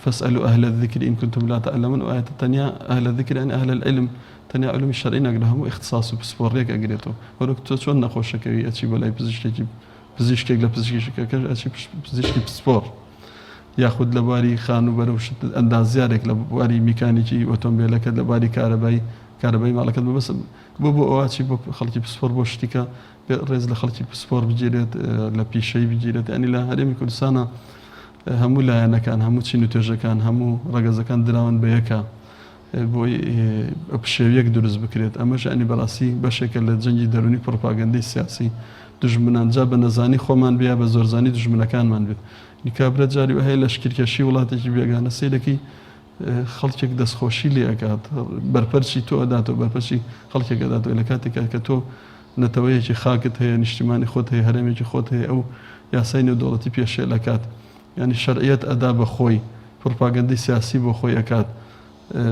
فاسألوا أهل الذكر إن كنتم لا تعلمون ئەو ئایەتە تەنیا أهل الذكر یعنی أهل العلم تەنیا علومی شەرعی ناگرێت هەموو اختصاص و پسپۆڕیەک ئەگرێتەوە وەک تۆ چۆن نەخۆشەکەوی ئەچی بۆ لای پزیشکێکی پزیشکێک لە پزیشکەکەش ئەچی پزیشکی پسپۆڕ یاخود لە بواری خانووبەرە و شت ئەندازیارێک لە بواری میکانیکی ئۆتۆمبیلەکەت لە بواری کارەبای کارەبای ماڵەکەت بەبەس بۆ بۆ ئەوە چی بۆ خەڵکی پسپۆڕ بۆ شتیکە. ڕێز لە خەڵکی پسپۆر بگیرێت لە پیشەی بگیرێت ینی لە هەرێمی کوردستانە هەموو لایەنەکان هەموو چین و توێژەکان هەموو ڕەگەزەکان دراون بە یەکە بۆی پشێویەک دروست بکرێت ئەمەش ینی بەڕاستی بەشێکە لە جەنگی دەرونی پڕۆپاگەندەی سیاسی دوژمنان جا بە نەزانی خۆمان بێ یا بە زۆرزانی دوژمنەکانمان بێت کابرا جاری وهەیە لەشکرکێشی وڵاتێکی بێگانە سەیرەکی خەڵکێک دەستخۆشی لێ ئەکات بەرپەرچی تۆ ئەداتەوە بەرپەرچی خەڵکێک ئەداتەوە لە کاتێکا کە تۆ نەتەوەیەکی خاکت هەیە نیشتیمانی خۆت هەیە هەرێمێکی خۆت هەیە ئەو یاسای نێودەوڵەتی پێشێل ئەکات یانی شەرعیەت ئەدا بە خۆی پڕوپاگەندەی سیاسی بۆ خۆی ئەکات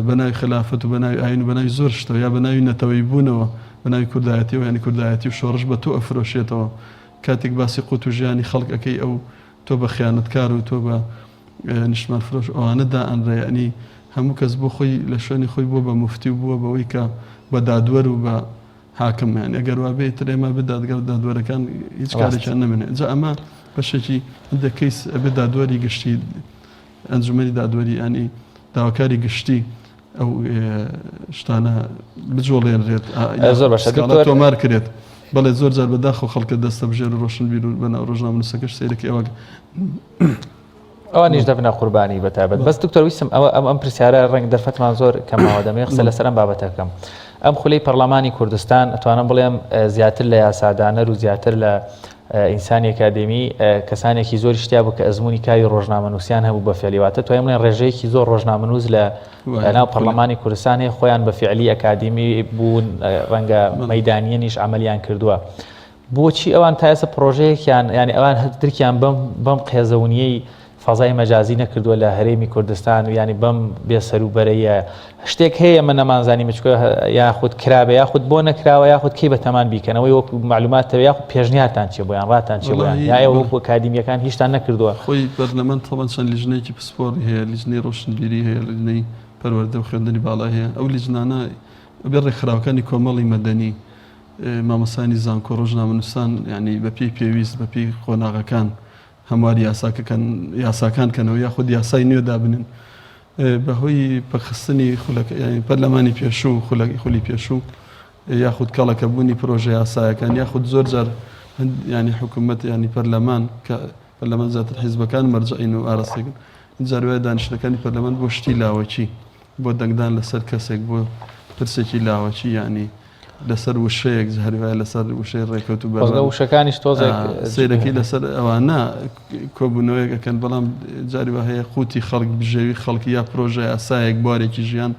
بە ناوی خلافەت و بە ناوی ئاین و بە ناوی زۆر شتەوە یا بە ناوی نەتەوەی بوونەوە بە ناوی کوردایەتیەوە یانی کوردایەتی و شۆڕش بە تۆ ئەفرۆشێتەوە کاتێک باسی قوت و ژیانی خەڵک ئەکەی ئەو تۆ بە خیانەتکار و تۆ بە نیشتمان فرۆش ئەوانە دائەنرێ یەعنی هەموو کەس بۆ خۆی لە شوێنی خۆی بووە بە موفتی و بووە بەوەی کە بە دادوەر و بە حاکم یانی ئەگەر وابێ ئیتر ئێمە بێ دادگا و دادوەرەکان هیچ کارێکیان نەمێنێ جا ئەمە بەشێکی هەندێک کەیس ئەبێ دادوەری گشتی ئەنجومەنی دادوەری ینی داواکاری گشتی ئەو شتانە بجوڵێنرێت زۆر باشە دکتۆر تۆمار کرێت بەڵێ زۆر جار بەداخەوە خەڵکە دەستەبژێر و ڕۆشنبیر و بەناو ڕۆژنامەنووسەکەش سەیرەکەی ئەوە ئەوانیش دەبنە قوربانی بە تایبەت بەس دکتۆر ویستم ئەوە ئەم ئەم پرسیارە ڕەنگ دەرفەتمان زۆر کەماوە دەمێ قسە لەسەر ئەم بابەتە بکەم ئەم خولەی پەرلەمانی کوردستان ئەتوانم بڵێم زیاتر لە یاسادانەر و زیاتر لە ئینسانی ئەکادێمی کەسانێکی زۆریش تیا بوو کە ئەزموونی کاری ڕۆژنامەنووسیان هەبوو بە فعلی واتە توانیم بڵێن ڕێژەیەکی زۆر ڕۆژنامەنووس لە ناو پەرلەمانی کوردستان هەیە خۆیان بە فعلی ئەکادیمی بوون ڕەنگە مەدانیەنیش عملیان کردووە بۆچی ئەوان تا ئێستا پرۆژەیەکیان یانی ئەوان هەر درکیان بەم بەم قێزەونیەی فەزای مەجازی نەکردووە لە هەرێمی کوردستان و یانی بەم بێسەروبەرەیە شتێک هەیە ئێمە نەمانزانی مچکە یاخود کرابێ یاخود بۆ نەکراوە یاخود کەی بەتەمان بیکەنەوەی وەکو معلوماتەوە یاخود پێشنیارتان چیە بۆیان ڕاتان چیە بۆیان یا ئێوە وەکو ئەکادیمیەکان هیچتان نەکردووە؟ خۆی پەرلەمان تەبعەن چەند لیژنەیەکی پسپۆڕی هەیە لیژنەی ڕۆشنبیری هەیە لیژنەی پەروەردە و خوێندنی باڵا هەیە ئەو لیژنانە ئەبێ ڕێکخراوەکانی کۆمەڵی مەدەنی مامۆستایانی زانکۆ ڕۆژنامەنووسان یانی بەپێی پێویست بەپێی قۆناغەکان هەمواری یاساکەکان یاساکان کەنەوە یاخود یاسای نوێ دابنن بەهۆی پەکخستنی خولەکە یانی پەرلەمانی پێشوو خولەکی خولی پێشوو یاخود کەڵەکەبوونی پرۆژە یاسایەکان یاخود زۆر جار ینی حکوومەت ینی پەرلەمان کە پەرلەمان زیاتر حیزبەکان مەرجعین و ئاراستەکەن جار وایە دانیشتنەکانی پەرلەمان بۆ شتی لاوەکی بۆ دەنگدان لەسەر کەسێک بۆ پرسێکی لاوەکی یانی لەسەر وشەیەک جاری وایە لەسەر وشەی ڕێکەوت و بەرزە وشەکانیش تۆزێک سەیرەکەی لەسەر ئەوانە کۆبوونەوەیەک ئەکەن بەڵام جاری وا هەیە قوتی خەڵک بژێوی خەڵک یا پرۆژە یاسایەک بوارێکی ژیان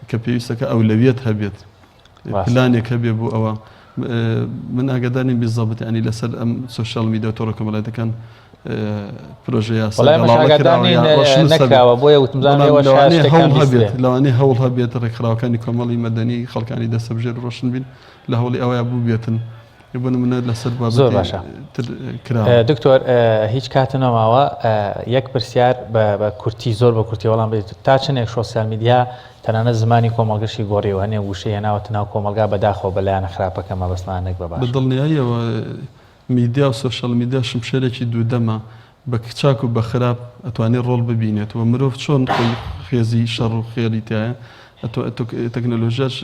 کە پێویستەکە ئەولەویەت هەبێت پلانێک هەبێ بۆ ئەوە من ئاگادار نیم بالضبط ینی لەسەر ئەم سۆشیال میدیا و تۆڕە کۆمەڵایەتەکان پرۆژە یاسا نەکراوە بۆیە وتم هەبێت لەوانەیە هەوڵ هەبێت ڕێکخراوەکانی کۆمەڵی مەدەنی خەڵکانی دەستەبژێر ڕۆشنبیر لە هەوڵی ئەوەیە بووبێتن بۆ نمونە لەسەر زۆر باشە دکتۆر هیچ کات نەماوە یەک پرسیار بە کورتی زۆر بە کورتی وەڵام بێت تا چنێک سۆشیال میدیا تەنانەت زمانی کۆمەڵگەشی گۆڕیوە هەنێ وشەی هێناوەتە ناو کۆمەڵگا بەداخەوە بە لایەنە خراپەکە مەبەستمان نەک بە باش. بە دڵنیاییەوە میدیا و سۆشیال میدیا شمشێرێکی دوودەمە، بە چاک و بە خراپ ئەتوانێ ڕۆڵ ببینێت و مرۆڤ چۆن خۆی خێزی شەڕ و خێری تیایە تەکنەلۆژیاش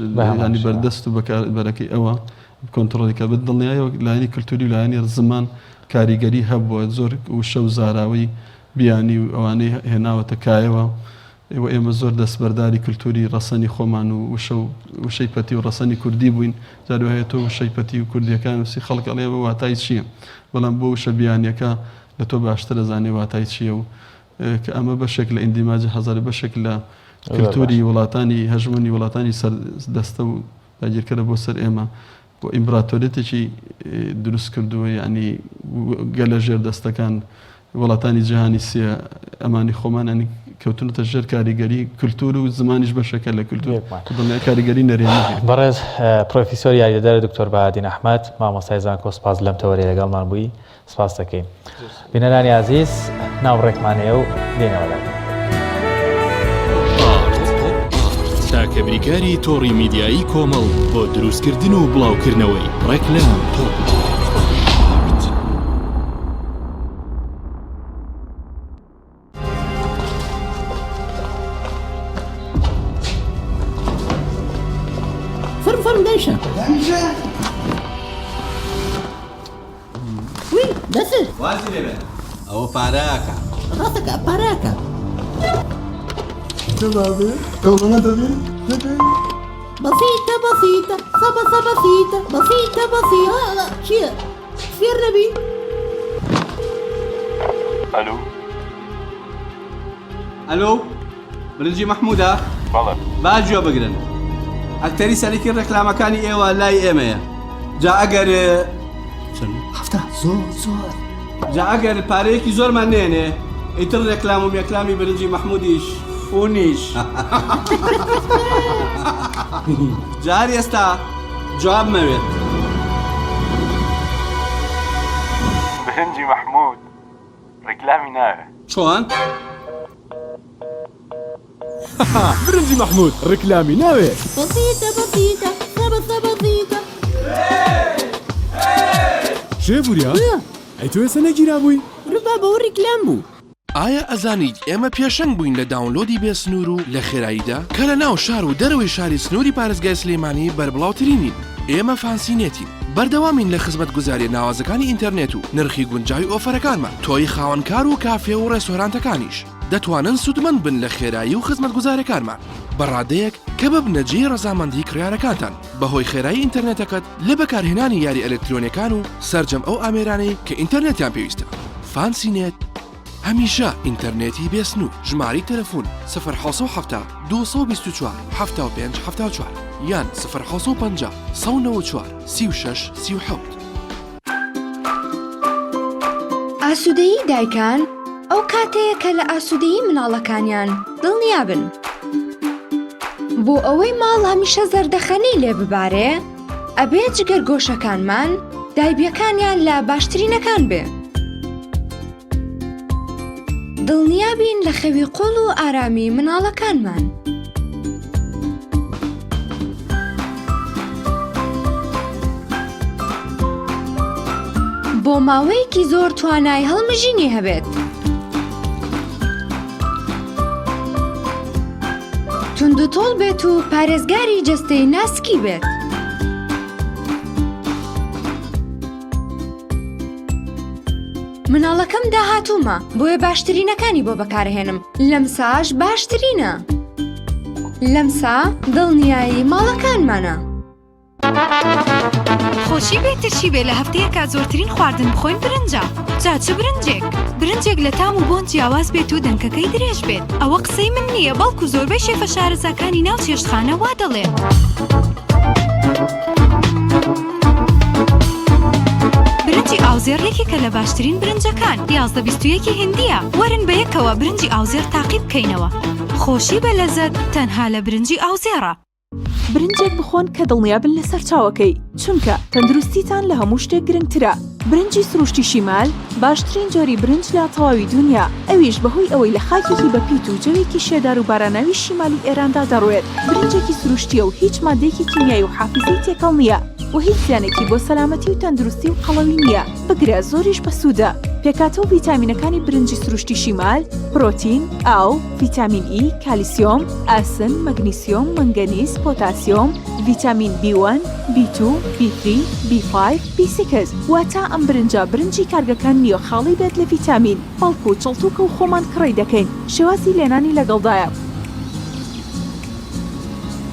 یانی بەردەست و بەکاربەرەکەی ئەوە کۆنتڕۆڵی کە بە دڵنیاییەوە لایەنی کلتوری و لایەنی زمان کاریگەری هەبووە زۆر وشە و زاراوەی بیانی و ئەوانەی هێناوەتە کایەوە و ئێمە زۆر دەستبەرداری کلتوری ڕەسەنی خۆمان و وشە و وشەی پەتی و ڕەسەنی کوردی بووین، جار وایە تۆ وشەی پەتی و کوردییەکان نووسی خەڵک ئەڵێ ئەوە واتای چییە؟ بەڵام بۆ وشە بیانییەکە لە تۆ باشتر ئەزانێ واتای چییە و کە ئەمە بەشێک لە ئیندیماجی حەزاری بەشێک لە کلتوری وڵاتانی هەژموونی وڵاتانی سەر دەستە و داگیرکەرە بۆ سەر ئێمە. و ئیمبراتۆریەتێکی دروست کردووە یعنی گەلە ژێر دەستەکان وڵاتانی جیهانی سێ ئەمانی خۆمان ینی کەوتونەتە ژێر کاریگەری کللتور و زمانیش بەشەکە لە کللتور دڵنیا کاریگەری نەرێنی هەیە. بەڕێز پرۆفیسۆر یاریدەدەر دکتۆر بەهادین ئەحمەد مامۆستای زانکۆ سپاس لەم تەوەرەی لەگەڵمان بووی. سپاس دەکەین بینەرانی ئازیز ناو ڕێکمان هەیە و دێنەوە لاتان. تاکە بریکاری تۆڕی میدیایی کۆمەڵ بۆ دروستکردن و بڵاوکردنەوەی ڕێکلام. فەرم فەرم دایشە. وازی لێ بێنە ئەوە پارە ئەکا. ڕاست ئەکا پارە ئەکا. دەبابێ دەوڵەمەند دەبی دەبی. بەسیتە بەسیتە سەبەسە بەسیتە بەسیتە بەسیتە چییە فێر نەبی؟ ئەلو. ئەلۆ برنجی مەحمودە؟ بەڵێ. با گوێ بگرن ئەکتەری سەرەکی ڕێکلامەکانی ئێوە لای ئێمەیە جا ئەگەر چەند؟ هەفتا زۆر زۆر. جا ئەگەر پارەیەکی زۆرمان نێنێ ئیتر ڕێکلام و مێکلامی برنجی مەحمودیش فونیش جا هەر ئێستا جواب مەوێت. برنجی مەحمود ڕیکلامی ناوێ. چۆن؟ برنجی مەحمود ڕیکلامی ناوێ. بەسیتە بەسیتە سەبەسە بەسیتە. کێ وریا؟ ئەی تۆ ئێستا نەگیرابووی؟ ورە بابە ئەوە ڕیکلام بوو. ئایا ئەزانیت ئێمە پێشەنگ بووین لە داونلۆدی بێ سنوور و لە خێراییدا کە لە ناو شار و دەرەوەی شاری سنووری پارێزگای سلێمانی بەربڵاوترینین ئێمە فانسی نێتین بەردەوامین لە خزمەتگوزاریە ناوازەکانی ئینتەرنێت و نرخی گونجاوی ئۆفەرەکانمان تۆی خاوەن کار و کافێ و ڕێستۆرانتەکانیش دەتوانن سوودمەند بن لە خێرایی و خزمەتگوزارەکانمان بە ڕادەیەک کە ببنە جێی ڕەزامەندی کڕیارەکانتان بەهۆی خێرایی ئینتەرنێتەکەت لە بەکارهێنانی یاری ئەلکترۆنیەکان و سەرجەم ئەو ئامێرانەی کە ئینتەرنێتیان پێویستە. فانسی نێت هەمیشە ئینتەرنێتی بێ سنوور ژمارەی تەلەفۆن، سفر 770 224 75 74 یان سفر 750 194 36 37. ئاسوودەیی دایکان ئەو کاتەیە کە لە ئاسوودەیی مناڵەکانیان دڵنیابن. بۆ ئەوەی ماڵ هەمیشە زەردەخەنەی لێ ببارێ، ئەبێ جگەرگۆشەکانمان دایبیەکانیان لە باشترینەکان بێ. دڵنیابین لە خەوی قوڵ و ئارامی مناڵەکانمان. بۆ ماوەیەکی زۆر توانای هەڵمژینی هەبێت. توندوتۆڵ بێت و پارێزگاری جەستەی ناسکی بێت. مناڵەکەم داهاتوومە بۆیە باشترینەکانی بۆ بەکارهێنم لەمساش باشترینە لەمسا دڵنیایی ماڵەکانمانە. خۆشی بێ ترشی بێ لە هەفتەیەکا زۆرترین خواردن بخۆین برنجە جا چ برنجێک؟ برنجێک لە تام و بۆن جیاواز بێت و دەنکەکەی درێژ بێت ئەوە قسەی من نییە بەڵکو زۆربەی شێفە شارەزاکانی ناو چێشتخانە وا دەڵێن. برنجی ئاوزێڕ یەکێکە لە باشترین برنجەکان 1121 هندیە وەرن بە یەکەوە برنجی ئاوزێڕ تاقی بکەینەوە خۆشی بە لەزەت تەنها لە برنجی ئاوزێڕە. برنجێک بخۆن کە دڵنیابن لە سەرچاوەکەی، چونکە تەندروستیتان لە هەموو شتێک گرنگترە. برنجی سروشتی شیمال باشترین جۆری برنج لە تەواوی دونیا، ئەویش بەهۆی ئەوەی لە خاکێکی بەپیت و جەوێکی شێدار و باراناوی شیمالی ئێراندا دەڕوێت، برنجێکی سروشتییە و هیچ ماددەیەکی کیمیایی و حافیزەی تێکەڵ نییە و هیچ زیانێکی بۆ سەلامەتی و تەندروستی و قەڵەوی نییە، بگرە زۆریش بەسوودە. پێکهاتە و ڤیتامینەکانی برنجی سروشتی شیمال، پرۆتین، ئاو، ڤیتامین ئی، کالیسیۆم، ئاسن، مەگنیسیۆم، مەنگەنیز، پۆتاسیۆم، ڤیتامین بی وەن، بی تو، بی ثری، بی فایڤ، بی سیکس، واتە ئەم برنجە برنجی کارگەکان نییە خاڵی بێت لە ڤیتامین، بەڵکو چڵتوکە و خۆمان کڕی دەکەین، شێوازی لێنانی لەگەڵدایە.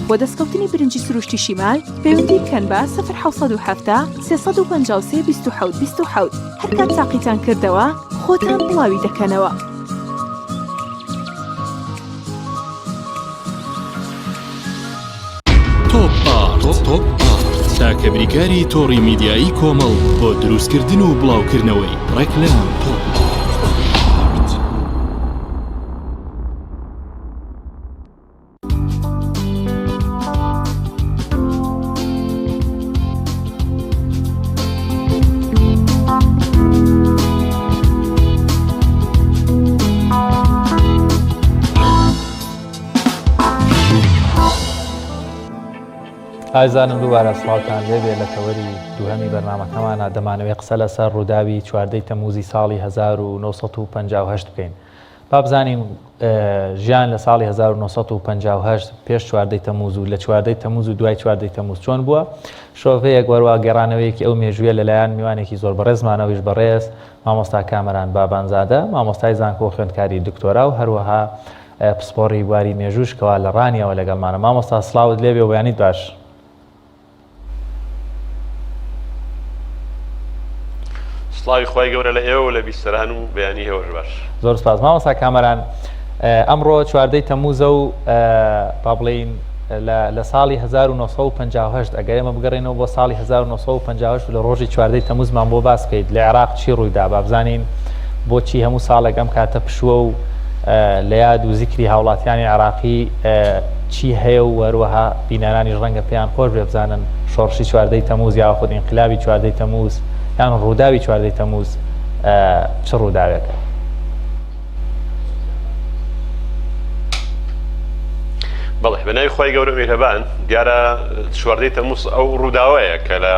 بۆ دەستکەوتنی برنجی سروشتی شیمال پەیوەندی بکەن بە، سفر 770 353 27 27، هەرکات تاقیتان کردەوە خۆتان بڵاوی دەکەنەوە. تۆپ ئارت تۆپ ئارت تاکە بریکاری تۆڕی میدیایی کۆمەڵ بۆ دروستکردن و بڵاوکردنەوەی ڕێکلام تۆپ ئارت. ئازیزانم دووبارە سڵاوتان لێبێ لە تەوەری دووهەمی بەرنامەکەمانە دەمانەوێت قسە لەسەر ڕووداوی چواردەی تەموزی ساڵی 1950 بکەین. با بزانین ژیان لە ساڵی 1958 پێش چواردەی تەموز و لە چواردەی تەموز و دوای چواردەی تەموز چۆن بووە شرۆڤەیەک وەروا گێڕانەوەیەکی ئەو مێژوویە لەلایەن میوانێکی زۆر بەڕێزمانەوەیش بەڕێز مامۆستا کامەران بابانزادە مامۆستای زانکۆ و خوێندکاری دکتۆرا و هەروەها پسپۆڕی بواری مێژووش کەوا لە ڕانیەوە لەگەڵمانە مامۆستا سڵاوت لێبێ و بەیانیت باش. سڵاوی خوای گەورە لە ئێوە و لە بیسەران و بەیانی ئێوەش باش. زۆر سپاس مامۆستا کامەران ئەمڕۆ چواردەی تەموزە و با بڵێین لە ساڵی 1958 ئەگەر ئێمە بگەڕێنەوە بۆ ساڵی 1958 لە ڕۆژی چواردەی تەموزمان بۆ باس بکەیت لە عێراق چی ڕوویدا با بزانین بۆچی هەموو ساڵێک ئەم کاتە پشووە و لە یاد و زیکری هاوڵاتیانی عێراقی چی هەیە و هەروەها بینەرانیش ڕەنگە پێیان خۆش بێ بزانن شۆڕشی چواردەی تەمووز یاخود ئینقلابی چواردەی تەمووز یان ڕووداوی چواردەی تەمووز چ ڕووداوێکە. بەڵێ بە ناوی خوای گەورە میهرەبان دیارە چواردەی تەمووز ئەو ڕووداوەیە کە لە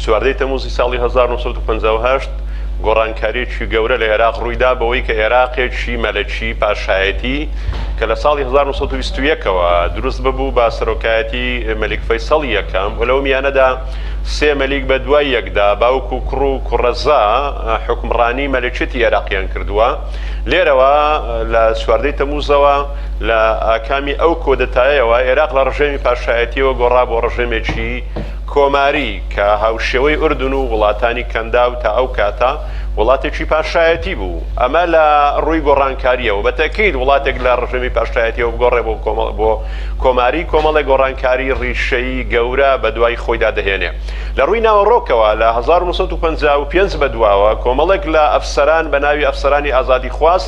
چواردەی تەمووزی ساڵی 1958 گۆڕانکاریی گەورە لە عێراق ڕوویدا بەوەی کە عێراقێکی مەلەکی پاشایەتی کە لە ساڵی 1920ەوە دروست ببوو بە سەرۆکایەتی مەلیک فەیسەڵی یەکەم و لەو میانەدا سێ مەلیک بە دوای یەکدا باوک و کوڕ و کوڕەزا حوکمڕانی مەلەکیەتی عێراقیان کردووە لێرەوە لە چواردەی تەمووزەوە لە ئاکامی ئەو کۆدەتایەوە عێراق لە ڕژێمی پاشایەتیەوە گۆڕا بۆ ڕژێمێکی کۆماری کە هاوشێوەی ئوردن و وڵاتانی کەنداو تا ئەو کاتە وڵاتێکی پاشایەتی بوو. ئەمە لە ڕووی گۆڕانکارییەوە بە تەئکید وڵاتێک لە ڕژێمی پاشایەتیەوە بگۆڕێ بۆ بۆ کۆماری کۆمەڵێک گۆڕانکاری ڕیشەیی گەورە بە دوای خۆیدا دەهێنێ. لە ڕووی ناوەڕۆکەوە لە 1955 بەدواوە کۆمەڵێک لە ئەفسەران بە ناوی ئەفسەرانی ئازادیخواز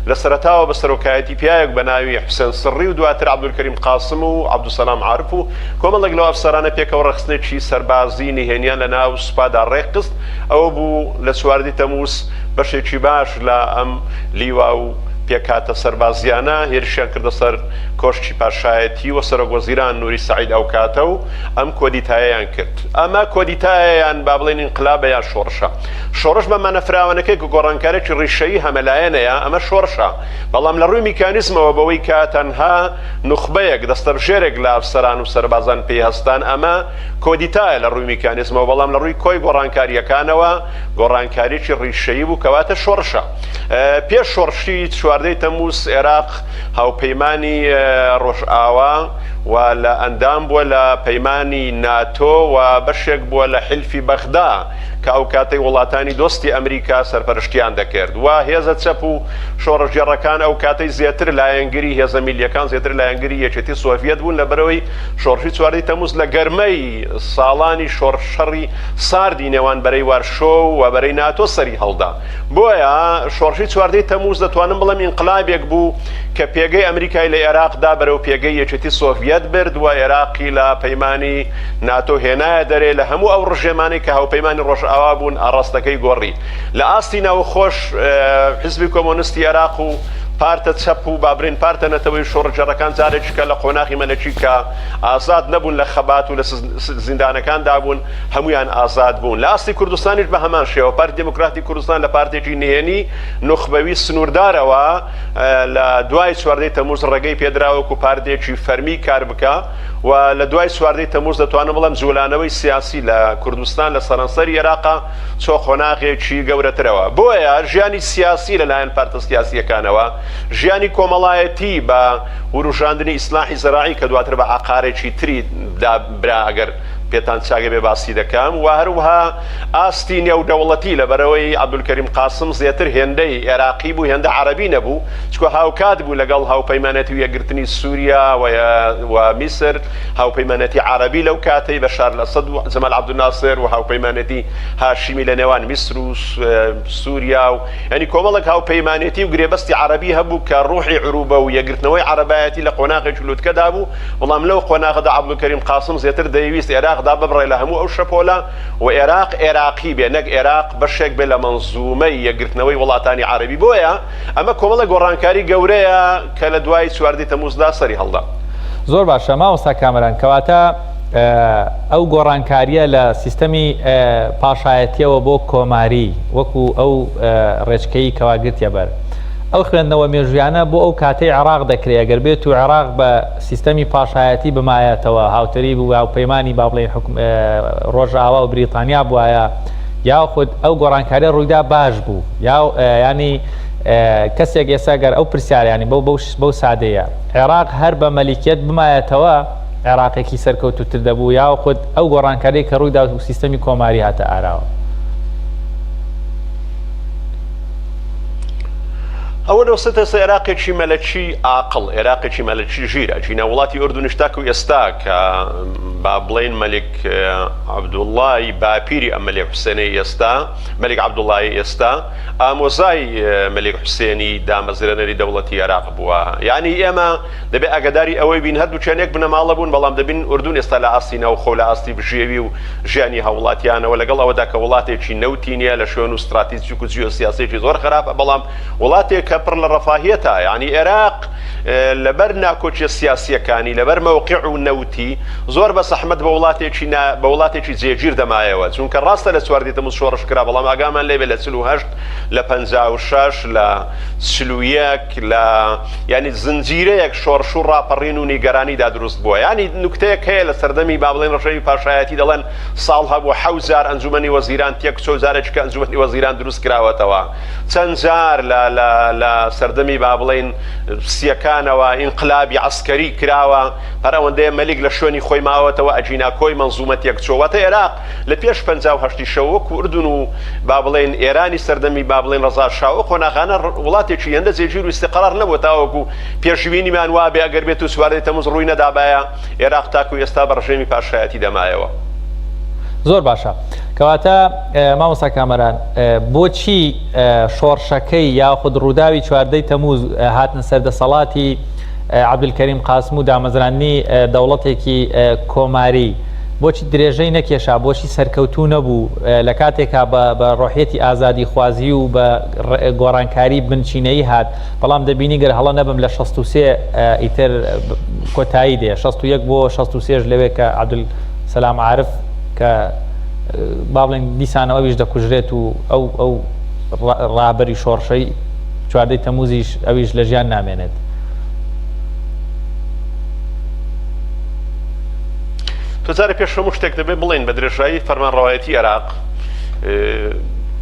لە سەرەتاوە بە سەرۆکایەتی پیاوێک بە ناوی حوسێن سڕی و دواتر عەبدولکەریم قاسم و عەبدولسەلام عارف و کۆمەڵێک لەو ئەفسەرانە پێکەوە ڕێکخستنێکی سەربازی نهێنیان لە ناو سوپادا ڕێکخست، ئەوە بوو لە چواردی تەمووز بەشێکی باش لە ئەم لیوا و پێکهاتە سەربازییانە هێرشیان کردە سەر کۆشکی پاشایەتی و سەرۆک وەزیران نوری سەعید ئەوکاتە و ئەم کۆدیتایەیان کرد. ئەمە کۆدیتایە یان با بڵێین ئینقلابە یان شۆڕشە؟ شۆڕش بە مانا فراوانەکەی کە گۆڕانکاریی ڕیشەیی هەمەلایەنەیە، ئەمە شۆڕشە، بەڵام لە ڕووی میکانیزمەوە بەوەی کە تەنها نوخبەیەک، دەستەبژێرێک لە ئەفسەران و سەربازان پێی هەستان، ئەمە کۆدیتایە لە ڕووی میکانیزمەوە، بەڵام لە ڕووی کۆی گۆڕانکارییەکانەوە گۆڕانکاریی ڕیشەیی بوو، کەواتە شۆڕشە. پێش شۆڕشی چواردەی تەمووز ئێراق هاوپەیمانی ڕۆژئاوا و لە ئەندام بووە لە پەیمانی ناتۆ و بەشێک بووە لە حیلفی بەغدا کە ئەو کاتەی وڵاتانی دۆستی ئەمریکا سەرپەرشتیان دەکرد و هێزە چەپ و شۆڕشگێڕەکان ئەو کاتەی زێتر لایەنگری هێزە میللیەکان زێتر لایەنگری یەکێتی سۆڤیەت بوون لەبەرئەوەی شۆڕشی چواردەی تەمووز لە گەرمەی ساڵانی شۆڕش شەڕی ساردی نێوان بەرەی وارشۆ و بەرەی ناتۆ سەری هەڵدا بۆیە شۆڕشی چواردەی تەمووز دەتوانم بڵێم ئینقلابێک بوو کە پێگەی ئەمریکای لە ئێراقدا بەرەو پێگەی یەکێتی سۆڤیەت برد و ئێراقی لە پەیمانی ناتۆ هێنایە دەرێ لە هەموو ئەو ڕژێمانەی کە هاوپەیمانی ڕۆژئاوا بوون ئاڕاستەکەی گۆڕی لە ئاستی ناوخۆش حزبی کۆمۆنستی ئێراق و پارتە چەپ و با بڵێین پارتە نەتەوەی شۆڕشگێڕەکان جارێکی کە لە قۆناغی مەلەکی کە ئازاد نەبوون لە خەبات و لە زیندانەکاندا بوون هەمویان ئازاد بوون لە ئاستی کوردستانیش بە هەمان شێوە پارتی دێموکراتی کوردستان لە پارتێکی نهێنی نوخبەوی سنووردارەوە لە دوای چواردەی تەمووز ڕێگەی پێدرا وەکو پارتێکی فەرمی کار بکا و لە دوای چواردەی تەمووز دەتوانم بڵێم جوولانەوەی سیاسی لە کوردستان لە سەرانسەری ئێراقا چۆ قۆناغێکی گەورەترەوە بۆیە ژیانی سیاسی لەلایەن پارتە سیاسییەکانەوە ژیانی کۆمەڵایەتی بە وروژاندنی ئیسلاحی زەراعی کە دواتر بە عەقارێکی تری دا برا ئەگەر پێتان چاک بێ باسی دەکەم و هەروەها ئاستی نێودەوڵەتی لەبەرئەوەی عەبدولکەریم قاسم زێتر هێندەی ئێراقی بوو هێندە عەرەبی نەبوو چکە هاوکات بوو لەگەڵ هاوپەیمانێتی و یەکگرتنی سووریا و میسر هاوپەیمانێتی عەرەبی لەو کاتەی بەشار ئەسەد و جەمال عەبدولناسر و هاوپەیمانێتی هاشمی لە نێوان میسر و سووریا و یانی کۆمەڵێک هاوپەیمانێتی و گرێبەستی عەرەبی هەبوو کە ڕوحی عروبە و یەکگرتنەوەی عەرەبایەتی لە قۆناغێکی لوتکەدا بوو، بەڵام لەو قۆناغەدا عەبدولکەریم قاسم زێتر دەیویست ئێراق داببڕێ لە هەموو ئەو شەپۆلە و ئێراق ئێراقی بێ نەک ئێراق بەشێک بێ لە مەنزومەی یەکگرتنەوەی وڵاتانی عەرەبی بۆیە ئەمە کۆمەڵێک گۆڕانکاری گەورەیە کە لە دوای چواردەی تەموزدا سەری هەڵدا. زۆر باشە مامۆستا کامەران کەواتە ئەو گۆڕانکارییە لە سیستەمی پاشایەتییەوە بۆ کۆماری وەکو ئەو ڕێچکەی کەوا گرتیە بەر. ئەو خوێندنەوە مێژوویانە بۆ ئەو کاتەی عێراق دەکرێ ئەگەر بێت و عێراق بە سیستەمی پاشایەتی بمایەتەوە هاوتەریب و هاوپەیمانی با بڵێین حکوم ڕۆژئاوا و بریتانیا بوایە یاخود ئەو گۆڕانکاریە ڕوویدا باش بوو یا ینی کەسێک ئێستا گەر ئەو پرسیارانی بەو بەو بەو سادەیە عێراق هەر بە مەلیکیەت بمایەتەوە عێراقێکی سەرکەوتوتر دەبوو یاخود ئەو گۆڕانکاری کە ڕوویدا و سیستەمی کۆماری هاتە ئاراوە. ئەوە نۆسێتە سە عێراقێکی مەلەکی ئاقڵ، عێراقێکی مەلەکی ژیر، ئەگینا وڵاتی ئوردونیش تاکو ئێستا کە با بڵێین مەلیک عەبدوڵڵای باپیری ئەم مەلیک حوسێنەی ئێستا، مەلیک عەبدوڵڵای ئێستا ئامۆزای مەلیک حوسێنی دامەزرێنەری دەوڵەتی عێراق بووە. یانی ئێمە دەبێ ئاگاداری ئەوەی بین هەردووکیان یەک بنەماڵە بوون، بەڵام دەبینین ئوردون ئێستا لە ئاستی ناوخۆ و لە ئاستی بژێوی و ژیانی هاووڵاتیانەوە لەگەڵ ئەوەدا کە وڵاتێکی نەوتی نییە لە شوێن و ستراتیجیک و جیۆسیاسییەکی زۆر خراپە بەڵام وڵاتێکە پڕ لە ڕەفاهیەتە یانی ئێراق لەبەر ناکۆکیە سیاسییەکانی لەبەر مەوقع و نەوتی زۆر بە زەحمەت بە وڵاتێکی نا بە وڵاتێکی جێگیر دەمایەوە چونکە ڕاستە لە چواردەی تەموز شۆڕش کرا بەڵام ئاگامان لێ بێ لە 48 لە 56 لە 41 لە یانی زنجیرەیەک شۆڕش و ڕاپەڕین و نیگەرانیدا دروست بووە یانی نوکتەیەک هەیە لە سەردەمی با بڵێن ڕژێمی پاشایەتی دەڵێن ساڵ هەبوو حەوت جار ئەنجومەنی وەزیران تێکچوو جارێکی کە ئەنجومەنی وەزیران دروست کراوەتەوە چەند جار لە لە لە سەردەمی با بڵێن سیەکانەوە ئینقلابی عەسکەری کراوە هەر ئەوەندەیە مەلیک لە شوێنی خۆی ماوەتەوە ئەگینا کۆی مەنزومە تێکچووە واتە ئێراق لە پێش 58 شەوە وەکو ئوردن و با بڵێین ئێرانی سەردەمی با بڵێین ڕەزا شا ئەو قۆناغانە وڵاتێکی هێندە جێگیر و ئیستیقرار نەبووە تاوەکو پێشبینیمان وابێ ئەگەر بێت و چواردەی تەموز ڕووی نەدابایە ئێراق تاکو ئێستا بە ڕژێمی پاشایەتی دەمایەوە. زۆر باشە کەواتە مامۆستا کامەران بۆچی شۆڕشەکەی یاخود ڕووداوی چواردەی تەموز هاتنە سەر دەسەڵاتی عەبدولکەریم قاسم و دامەزراندنی دەوڵەتێکی کۆماری بۆچی درێژەی نەکێشا بۆچی سەرکەوتوو نەبوو لە کاتێکا بە ڕۆحیەتی ئازادیخوازی و بە گۆڕانکاری بنچینەیی هات بەڵام دەبینی گەر هەڵە نەبم لە 63 ئیتر کۆتایی دێ 61 بۆ 63 لەوێ کە عەبدول سەلام عارف کە با بڵێن دیسانەوە ئەویش دەکوژرێت و ئەو ئەو ڕابەری شۆڕشەی چواردەی تەموزیش ئەویش لە ژیان نامێنێت. تۆ جارێ پێش هەموو شتێک دەبێت بڵێین بە درێژایی فەرمانڕەوایەتی عێراق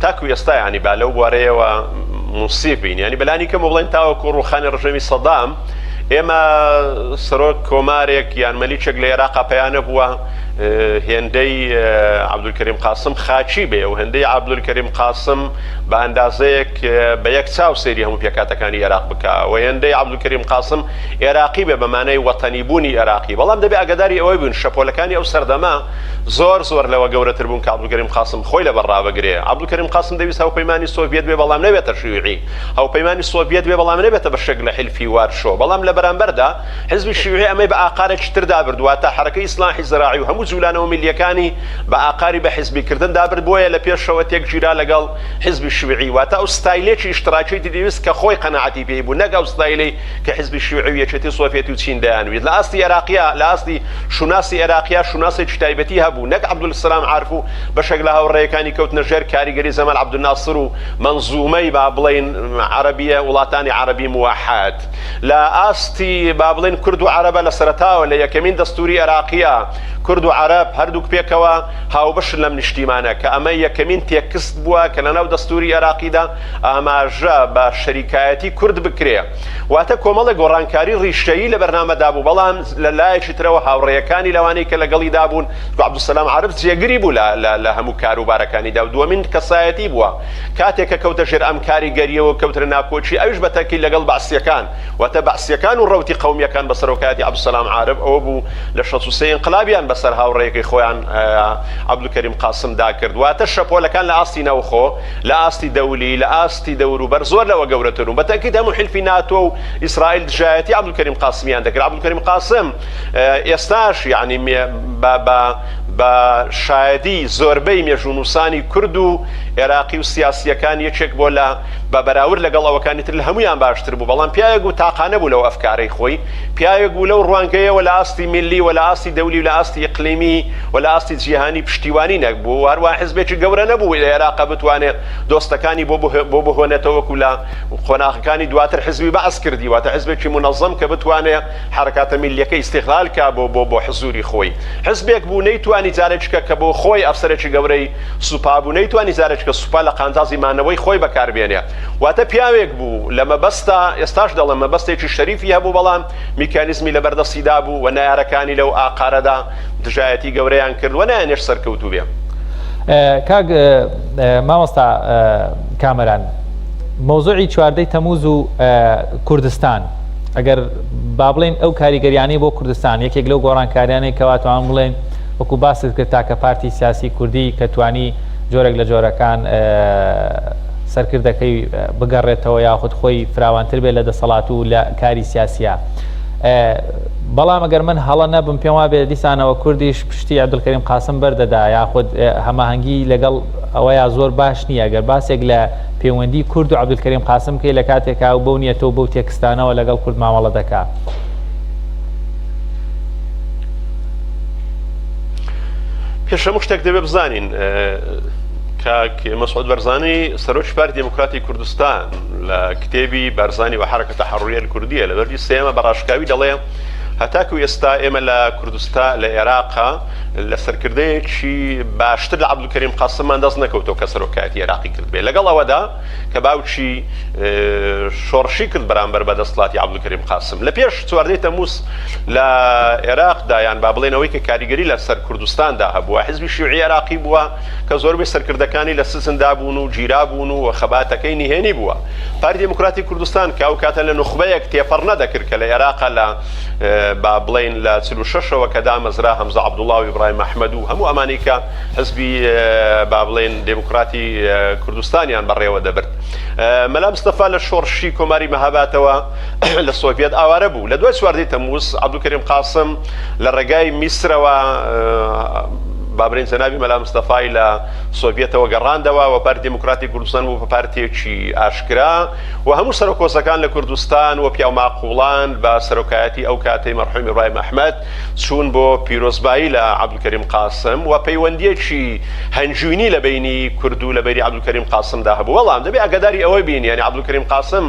تاکو ئێستا ینی با لەو بوارەیەوە موسیف بین ینی بەلانی کەم بڵێن تاوەکو ڕوخانی ڕژێمی سەدام ئێمە سەرۆک کۆمارێک یان مەلیکێک لە عێراقا پەیا نەبووە هێندەی عەبدولکەریم قاسم خاکی بێ و هێندەی عەبدولکەریم قاسم بە ئەندازەیەک بە یەک چاو سەیری هەموو پێکهاتەکانی عێراق بکا و هێندەی عەبدولکەریم قاسم عێراقی بێ بە مانای وەتەنی بوونی عێراقی بەڵام دەبێ ئاگاداری ئەوەی بوون شەپۆلەکانی ئەو سەردەمە زۆر زۆر لەوە گەورەتر بوون کە عەبدولکەریم قاسم خۆی لەبەر ڕابگرێ عەبدولکەریم قاسم دەویست هاوپەیمانی سۆڤیەت بێ بەڵام نەبێتە شیوعی هاوپەیمانی سۆڤیەت بێ بەڵام نەبێتە بەشێک لە حیلفی وارشۆ بەڵام لە بەرامبەردا حزبی شیوعی ئەمەی بە ئاقارێکی تردا برد واتە حەرەکەی ئیسلاحی زراعی و هەموو جولانەوە میللیەکانی بە ئاقاری بە حزبی کردندا برد بۆیە لە پێشەوە تێکگیرا لەگەڵ حزبی شیوعی واتە ئەو ستایلێکی ئیشتراکیەتی دەویست کە خۆی قەناعەتی پێی بوو نەک ئەو ستایلەی کە حزبی شیوعی و یەکێتی سۆڤیەتی و چین دەیانویست لە ئاستی عێراقیا لە ئاستی شوناسی عێراقیا شوناسێکی تایبەتی هەبوو نەک عەبدولسەلام عارف و بەشێک لە هاوڕێیەکانی کەوتنە ژێر کاریگەری جەمال عەبدولناسر و مەنزومەی با بڵێین عەرەبیە وڵاتانی عەرەبی موحد لە ئاستی با بڵێین کورد و عەرەبە لە سەرەتاوە لە یەکەمین دەستوری عێراقیە کورد و عەرەب هەردووک پێکەوە هاوبەشن لەم نیشتیمانە کە ئەمە یەکەمین تێکست بووە کە لەناو دەستوری عێراقیدا ئاماژە بە شەریکایەتی کورد بکرێ واتە کۆمەڵێک گۆڕانکاری ڕیشەیی لە بەرنامەدا بوو بەڵام لە لایەکی ترەوە هاوڕێیەکانی لەوانەی کە لەگەڵیدا بوون عەبدولسەلام عارف جێگری بوو لە هەموو کاروبارەکانیدا و دووەمین کەسایەتی بووە کاتێک کە کەوتە ژێر ئەم کاریگەرییەوە کەوتنە ناکۆکی ئەویش بە تەئکید لەگەڵ بەعسییەکان واتە بەعسییەکان و ڕەوتی قەومییەکان بە سەرۆکایەتی عەبدولسەلام عارف ئەوە بوو لە 63 ئینقلابیان بەسەر هاوڕێیەکەی خۆیان عەبدولکەریم قاسم دا کرد واتە شەپۆلەکان لە ئاستی ناوخۆ لە ئاستی دەولی لە ئاستی دەوروبەر زۆر لەوە گەورەتر بوون بە تەئکید هەموو حیلفی ناتۆ و ئیسرائیل دژایەتی عەبدولکەریم قاسمیان دەکرد عەبدولکەریم قاسم ئێستاش یعنی بە بە بە شایەدی زۆربەی مێژوونووسانی کورد و ئێراقی و سیاسییەکان یەکێک بووە لە. بە بەراورد لەگەڵ ئەوەکانی تر لە هەموویان باشتر بوو، بەڵام پیاوێک بوو تاقانە بوو لەو ئەفکارەی خۆی، پیاوێک بوو لەو ڕوانگەیەوە لە ئاستی میللی و لە ئاستی دەولی و لە ئاستی ئیقلیمی و لە ئاستی جیهانی پشتیوانی نەبوو و هەروەها حزبێکی گەورە نەبوو لە ئێراقا بتوانێ دۆستەکانی بۆ بۆ بهۆنێتەوە وەکو لە قۆناغەکانی دواتر حزبی بەعس کردی، واتە حزبێکی مونەزەم کە بتوانێ حەرەکاتە میللیەکە ئیستیغلال کا بۆ بۆ بۆ حزوری خۆی. حزبێک بوو نەیتوانی جارێکیکە کە بۆ خۆی ئەفسەرێکی گەورەی سوپا بوو نەیتوانی جارێکیکە سوپا لە قانجازی مانەوەی خۆی بەکار بێنێ. واتە پیاوێک بوو لە مەبەستا ئێستاش دەڵێم مەبەستێکی شەریفی هەبوو بەڵام میکانیزمی لەبەر دەستی دابوو و نەیارەکانی لەو ئاقارەدا دژایەتی گەورەیان کرد و نایانهێشت سەرکەوتوو بێ. کاک مامۆستا کامەران مەوزوعی چواردەی تەموز و کوردستان ئەگەر با بڵێین ئەو کاریگەریانەی بۆ کوردستان یەکێک لەو گۆڕانکاریانەی کەوا توان بڵێن وەکو باست کرد تاکە پارتی سیاسی کوردی کە توانی جۆرێک لە جۆرەکان سەرکردەکەی بگەڕێتەوە یاخود خۆی فراوانتر بێت لە دەسەڵات و لە کاری سیاسیە بەڵام ئەگەر من هەڵە نەبم پێم وابێ دیسانەوە کوردیش پشتی عەبدولکەریم قاسم بەردەدا یاخود هەماهەنگی لەگەڵ ئەوەیە زۆر باش نییە گەر باسێک لە پەیوەندی کورد و عەبدولکەریم قاسم بکەی لە کاتێکا و بەو نیەتە و بەو تێکستانەوە لەگەڵ کورد مامەڵە دەکا. پێش هەموو شتێک دەبێ بزانین کاک مەسعود بەرزانی سەرۆکی پارتی دێموکراتی کوردستان لە کتێبی بارزانی و حرکە تحرریە الکردیە لە بەرگی سێیەمە بە ڕاشکاوی دەڵێ هەتاکو ئێستا ئێمە لە کوردستان لە عێراقا لە سەرکردەیەکی باشتر لە عەبدولکەریم قاسممان دەست نەکەوتەوە کە سەرۆکایەتی عێراقی کردبێ لەگەڵ ئەوەدا کە باوکی شۆڕشی کرد بەرامبەر بە دەسەڵاتی عەبدولکەریم قاسم لە پێش چواردەی تەمووز لە عێراقدا یان با بڵێن ئەوەی کە کاریگەری لەسەر کوردستاندا هەبووە حزبی شیوعی عێراقی بووە کە زۆربەی سەرکردەکانی لە سجندا بوون و گیرا بوون و خەباتەکەی نهێنی بووە پارتی دیموکراتی کوردستان کە ئەو کاتە لە نوخبەیەک تێپەڕ نەدەکرد کە لە عێراقا لە با بڵێین لە 46ەوە کە دامەزرا هەمزە عەبدوڵا و ئیبراهیم ئەحمەد و هەموو ئەمانەی کە حزبی با بڵێین دیموکراتی کوردستانیان بەڕێوە دەبرد. مەلا مستەفا لە شۆڕشی کۆماری مەهاباتەوە لە سۆڤیەت ئاوارە بوو. لە دوای چواردەی تەمووز عەبدولکەریم قاسم لە ڕێگای میسرەوە با بڵێین جەنابی مەلا مستەفای لە سۆڤیەتەوە گەڕاندەوە و پارتی دیموکراتی کوردستان بوو بە پارتێکی ئاشکرا و هەموو سەرۆکۆزەکان لە کوردستان و پیاوماقوڵان بە سەرۆکایەتی ئەو کاتەی مەرحوم ئیبراهیم ئەحمەد چوون بۆ پیرۆزبایی لە عەبدولکەریم قاسم و پەیوەندییەکی هەنجوینی لە بەینی کورد و لە بەینی عەبدولکەریم قاسمدا هەبوو. بەڵام دەبێ ئاگاداری ئەوە بین یانی عەبدولکەریم قاسم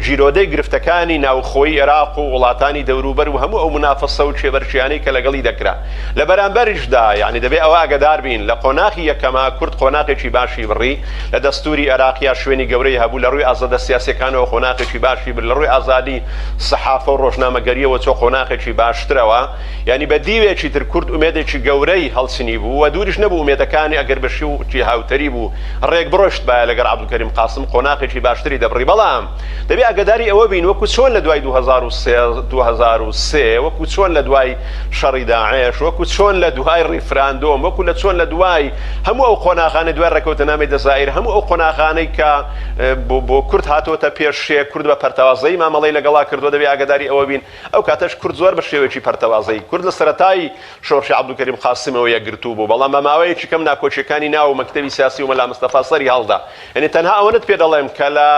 ژیرۆدەی گرفتەکانی ناوخۆی ئێراق و وڵاتانی دەوروبەر و هەموو ئەو مونافەسە و کێبەرکێیانەی کە لەگەڵی دەکرا. لە بەرامبەریشدا یانی دەبێ ئەوە ئاگادار بین لە قۆناغی یەکەما کورد قۆناغێکی باشی بڕی، لە دەستووری ئێراقیا شوێنی گەورەی هەبوو، لە ڕووی ئازادە سیاسییەکانەوە قۆناغێکی باشی برد، لە ڕووی ئازادی سەحافە و ڕۆژنامەگەرییەوە چۆ قۆناغێکی باشترەوە، یانی بە دیوێکی تر کورد ئومێدێکی گەورەی هەڵچنی بوو و دووریش نەبوو ئومێدەکانی ئەگەر بە شێوکی هاوتەریب و ڕێک بڕۆشتبایە لەگەڵ عەبدولکەریم قاسم قۆناغێکی باشتری دەبڕی بەڵام دەبێ ئاگاداری ئەوە بین وەکو چۆن لە دوای 2003 2003 وەکو چۆن لە دوای شەڕی داعش وەکو چۆن لە دوای ڕیفراندۆم وەکو لە چۆن لە دوای هەموو ئەو قۆناغانەی دوای ڕێکەوتنامەی دەزایر هەموو ئەو قۆناغانەی کە بۆ کورد هاتۆتە پێشێ کورد بە پەرتەوازەیی مامەڵەی لەگەڵا کردووە دەبێ ئاگاداری ئەوە بین ئەو کاتەش کورد زۆر بە شێوەیەکی پەرتەوازەیی کورد لە سەرەتای شۆڕشی عەبدولکەریم قاسمەوە یەکگرتوو بوو بەڵام بە ماوەیەکی کەم ناکۆکیەکانی ناو مەکتەبی سیاسی و مەلا مستەفا سەری هەڵدا یعنی تەنها ئەوەنەت پێ دەڵێم کە لە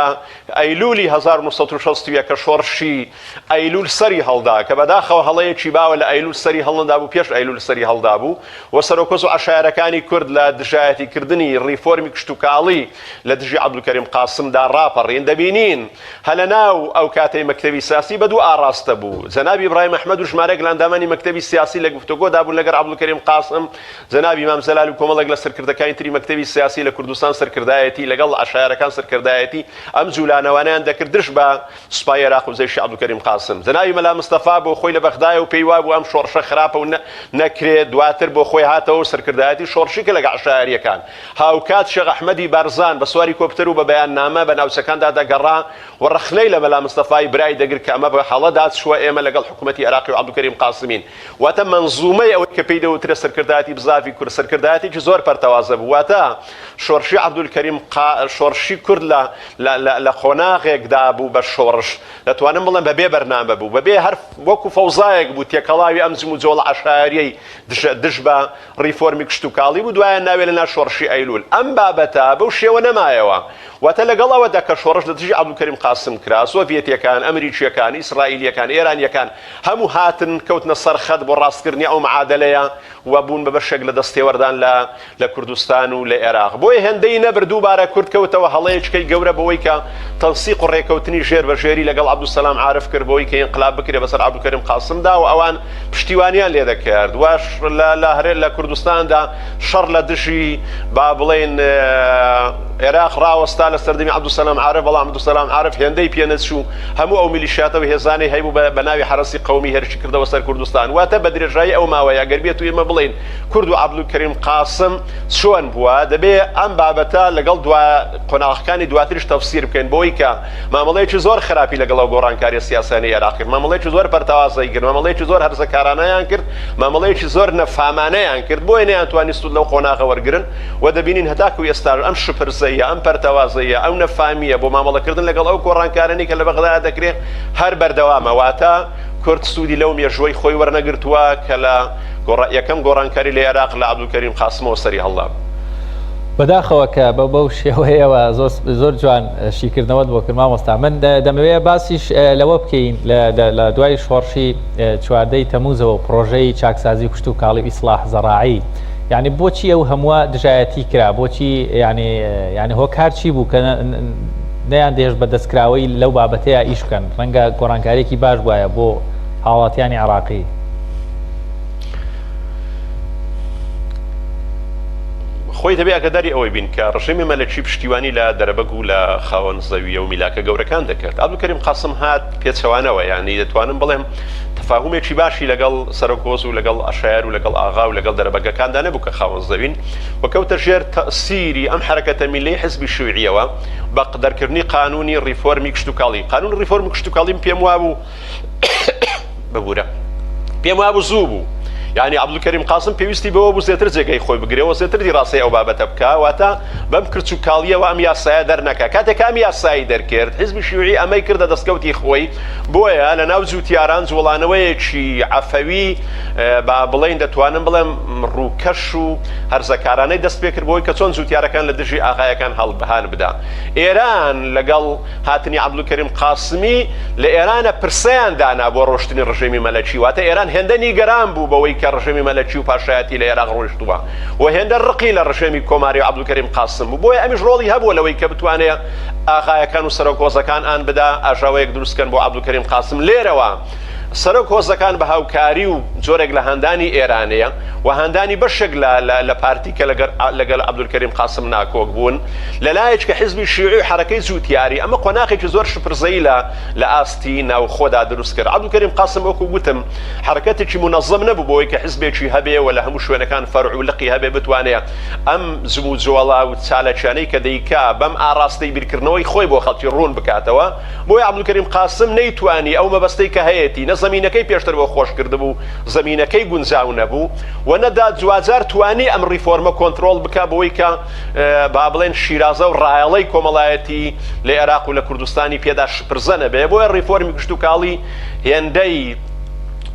ئەیلولی 1961 کە شۆڕشی ئەیلول سەری هەڵدا کە بەداخەوە هەڵەیەکی باوە لە ئەیلول سەری هەڵنەدابوو پێش ئەیلول سەری هەڵدابوو و سەرۆکۆز و عەشایەرەکانی کورد لە دژایەتیکردنی ڕیفۆرمی کشتوکاڵی لە دژی عەبدولکەریم قاسمدا ڕاپەڕین دەبینین هەلەناو ئەو کاتەی مەکتەبی سیاسی بە دوو ئاڕاستە بوو جەنابی ئیبراهیم ئەحمەد و ژمارەیەک لە ئەندامانی مەکتەبی سیاسی لە گفتوگۆدا بوون لەگەر عەبدولکەریم قاسم جەنابی مام جەلال و کۆمەڵێک لە سەرکردەکانی تری مەکتەبی سیاسی لە کوردستان سەرکردایەتی لەگەڵ عەشایەرەکان سەرکردایەتی ئەم جولانەوانەیان دەکرد دژ بە سوپای عێراق و جەیشی عەبدولکەریم قاسم. جەنابی مەلا مستەفا بۆ خۆی لە بەغدایە و پێی وابوو ئەم شۆڕشە خراپە و نەکرێ، دواتر بۆ خۆی هاتەوە و سەرکردایەتی شۆڕشی کرد لەگەڵ عەشایەرییەکان. هاوکات شێخ ئەحمەدی بارزان بە سواری کۆپتەر و بە بەیاننامە بە ناوچەکاندا دەگەڕا و ڕەخنەی لە مەلا مستەفای برای دەگرت کە ئەمە بە هەڵەدا چووە ئێمە لەگەڵ حکوومەتی عێراقی و عەبدولکەریم قاسمین. واتە مەنزوومەی ئەوەی کە پێی دەوترێ سەرکردایەتی بزاڤی کورد سەرکردایەتێکی زۆر پەرتەوازە بوو. واتە شۆڕشی عەبدولکەریم قا شۆڕشی کورد لە لە لە لە قۆناغێکدا بوو بە شۆڕش، دەتوانم بڵێم بە بێ بەرنامە بوو، بە بێ هەر وەکوو فەوزایەک بوو تێکەڵاوی ئەم جموجۆڵە عەشایەرییەی دژ دژ بە. ڕیفۆرمی کشتوکاڵی بوو دوایان ناوێ لەنا شۆڕشی ئەیلول. ئەم بابەتە بەو شێوە نەمایەوە. واتە لەگەڵ ئەوەدا کە شۆڕش لە دژی عەبدولکەریم قاسم کرا، سۆڤیەتیەکان، ئەمریکیەکان، ئیسرائیلیەکان، ئێرانیەکان هەموو هاتن کەوتنە سەر خەت بۆ ڕاستکردنی ئەو معادەلەیە و بوون بە بەشێک لە دەستێوەردان لە لە کوردستان و لە ئێراق. بۆیە هێندەی نەبرد دووبارە کورد کەوتەوە هەڵەیەکەی گەورە بەوەی کە تەنسیق و ڕێکەوتنی ژێر بە ژێری لەگەڵ عەبدولسەلام عارف کرد بەوەی کە ئینقلاب بکرێ بەسەر عەبدولکەریم قاسمدا و ئەوان پشتیوانیان لێ دەکرد و لە لە هەرێ لە کوردستاندا شەڕ لە دژی با بڵێین ئێراق ڕاوەستا لە سەردەمی عەبدولسەلام عارف بەڵام عەبدولسەلام عارف هێندەی پێ نەچوو هەموو ئەو میلیشیاتە و هێزانەی هەیبوو بە ناوی حەرەسی قەومی هێرشی کردەوە سەر کوردستان واتە بە درێژایی ئەو ماوەیە گەر بێت و ئێمە بڵێین کورد و عەبدولکەریم قاسم چۆن بووە دەبێ ئەم بابەتە لەگەڵ دوا قۆناغەکانی دواتریش تەفسیر بکەین بۆی کە مامەڵەیەکی زۆر خراپی لەگەڵ ئەو گۆڕانکاریە سیاسیانەی عێراق کرد مامەڵەیەکی زۆر پەرتەوازەی کرد مامەڵەیەکی زۆر هەرزەکارانەیان کرد مامەڵەیەکی زۆر نەفامانەیان کرد بۆیە نەیانتوانی سوود لەو قۆناغە وەرگرن و دەبینین هەتاکو ئێستاش ئەم شپرزەیە ئەم پەرتەوازەیە ئەو نەفامیە بۆ مامەڵەکردن لەگەڵ ئەو گۆڕانکارانەی کە لە بەغدا دەکرێت هەر بەردەوامە واتە کورد سوودی لەو مێژووەی خۆی وەرنەگرتووە کە لە یەکەم گۆڕانکاری لە عێراق لە عەبدولکەریم قاسمەوە سەری هەڵدا. بەداخەوە کە بە بەو شێوەیەوە زۆر زۆر جوان شیکردنەوەت بۆ کرد مامۆستا من دەمەوێت باسیش لەوە بکەین لە دوای شۆڕشی چواردەی تەموزەوە پرۆژەی چاکسازی کشت و کاڵی و ئیسلاح زەڕاعی یعنی بۆچی ئەو هەمووە دژایەتی کرا بۆچی یعنی یعنی هۆکار چی بوو کە نەیان دێش بە دەستکراوەی لەو بابەتەیە ئیش بکەن ڕەنگە گۆڕانکاریەکی باش بوایە بۆ هاوڵاتیانی عراقی. خۆی دەبێ ئاگاداری ئەوەی بین کە ڕژێمی مەلەکی پشتیوانی لە دەرەبەگ و لە خاوەن زەویە و میلاکە گەورەکان دەکرد. عەبدولکەریم قاسم هات پێچەوانەوە، یانی دەتوانم بڵێم تەفاهومێکی باشی لەگەڵ سەرۆک هۆز و لەگەڵ عەشایەر و لەگەڵ ئاغا و لەگەڵ دەرەبەگەکاندا نەبوو کە خاوەن زەوین و کەوتە ژێر تەئسیری ئەم حەرەکەتە میللەی حزبی شیوعیەوە بە دەرکردنی قانوونی ڕیفۆرمی کشتوکاڵی. قانوونی ڕیفۆرمی کشتوکاڵیم پێم وابوو ببورە پێم وابوو زوو بوو یعنی عەبدولکەریم قاسم پێویستی بەوە بوو زێتر جێگەی خۆی بگرێەوە زێتر دیراسەی ئەو بابەتە بکە واتە بەم کرچ و کاڵیەوە ئەم یاسایە دەرنەکە کاتێک ئەم یاسایی دەرکرد حزبی شیوعی ئەمەی کردە دەستکەوتی خۆی بۆیە لە ناو جوتیاران جوڵانەوەیەکی عەفەوی با بڵین دەتوانم بڵێم ڕووکەش و هەرزەکارانەی دەست پێکرد بۆی کە چۆن جوتیارەکان لە دژی ئاغایەکان هەڵبهان بدا ئێران لەگەڵ هاتنی عەبدولکەریم قاسمی لە ئێرانە پرسەیان دانا بۆ ڕۆشتنی ڕژێمی مەلەکی، واتە ئێران هێندە نیگەران بوو بەوەی کە ڕژێمی مەلەکی و پاشایەتی لە ئێراق ڕۆیشتووە و هێندە ڕقی لە ڕژێمی کۆماری و عەبدولکەریم قاسم بوو، بۆیە ئەمیش ڕۆڵی هەبووە لەوەی کە بتوانێ ئاغایەکان و سەرۆک هۆزەکان ئان بدا ئاژاوەیەک دروست کەن بۆ عەبدولکەریم قاسم لێرەوە. سەرۆک هۆزەکان بە هاوکاری و جۆرێک لە هاندانی ئێرانێ و هاندانی بەشێک لە لە پارتی کە لەگەر لەگەل عەبدولکەریم قاسم ناکۆک بوون لە لایەک کە حزبی شیوعی و حەرەکەی جووتیاری ئەمە قۆناخێکی زۆر شپرزەیی لە لە ئاستی ناوخۆدا دروست کرد عەبدولکەریم قاسم وەکو گوتم حەرەکەتێکی مونەزەم نەبوو بۆی کە حزبێکی هەبێ و لە هەموو شوێنەکان فەرع و لقی هەبێ بتوانێ ئەم جموجۆڵە و چالاکیانەی کە دەیکا بەم ئاڕاستەی بیرکردنەوەی خۆی بۆ خەڵکی ڕوون بکاتەوە بۆیە عەبدولکەریم قاسم نەیتوانی ئەو مەبەستەی کە هەیەتی نە زەمینەکەی پێشتر بۆ خۆش کردبوو، زەمینەکەی گونجاو نەبوو و نە دواجار توانی ئەم ڕیفۆرمە کۆنترۆڵ بکا بۆی کە با بڵێن شیرازە و ڕایەڵەی کۆمەڵایەتی لە عێراق و لە کوردستانی پێدا شپرزە نەبێ. بۆیە ڕیفۆرمی کشتوکاڵی هێندەی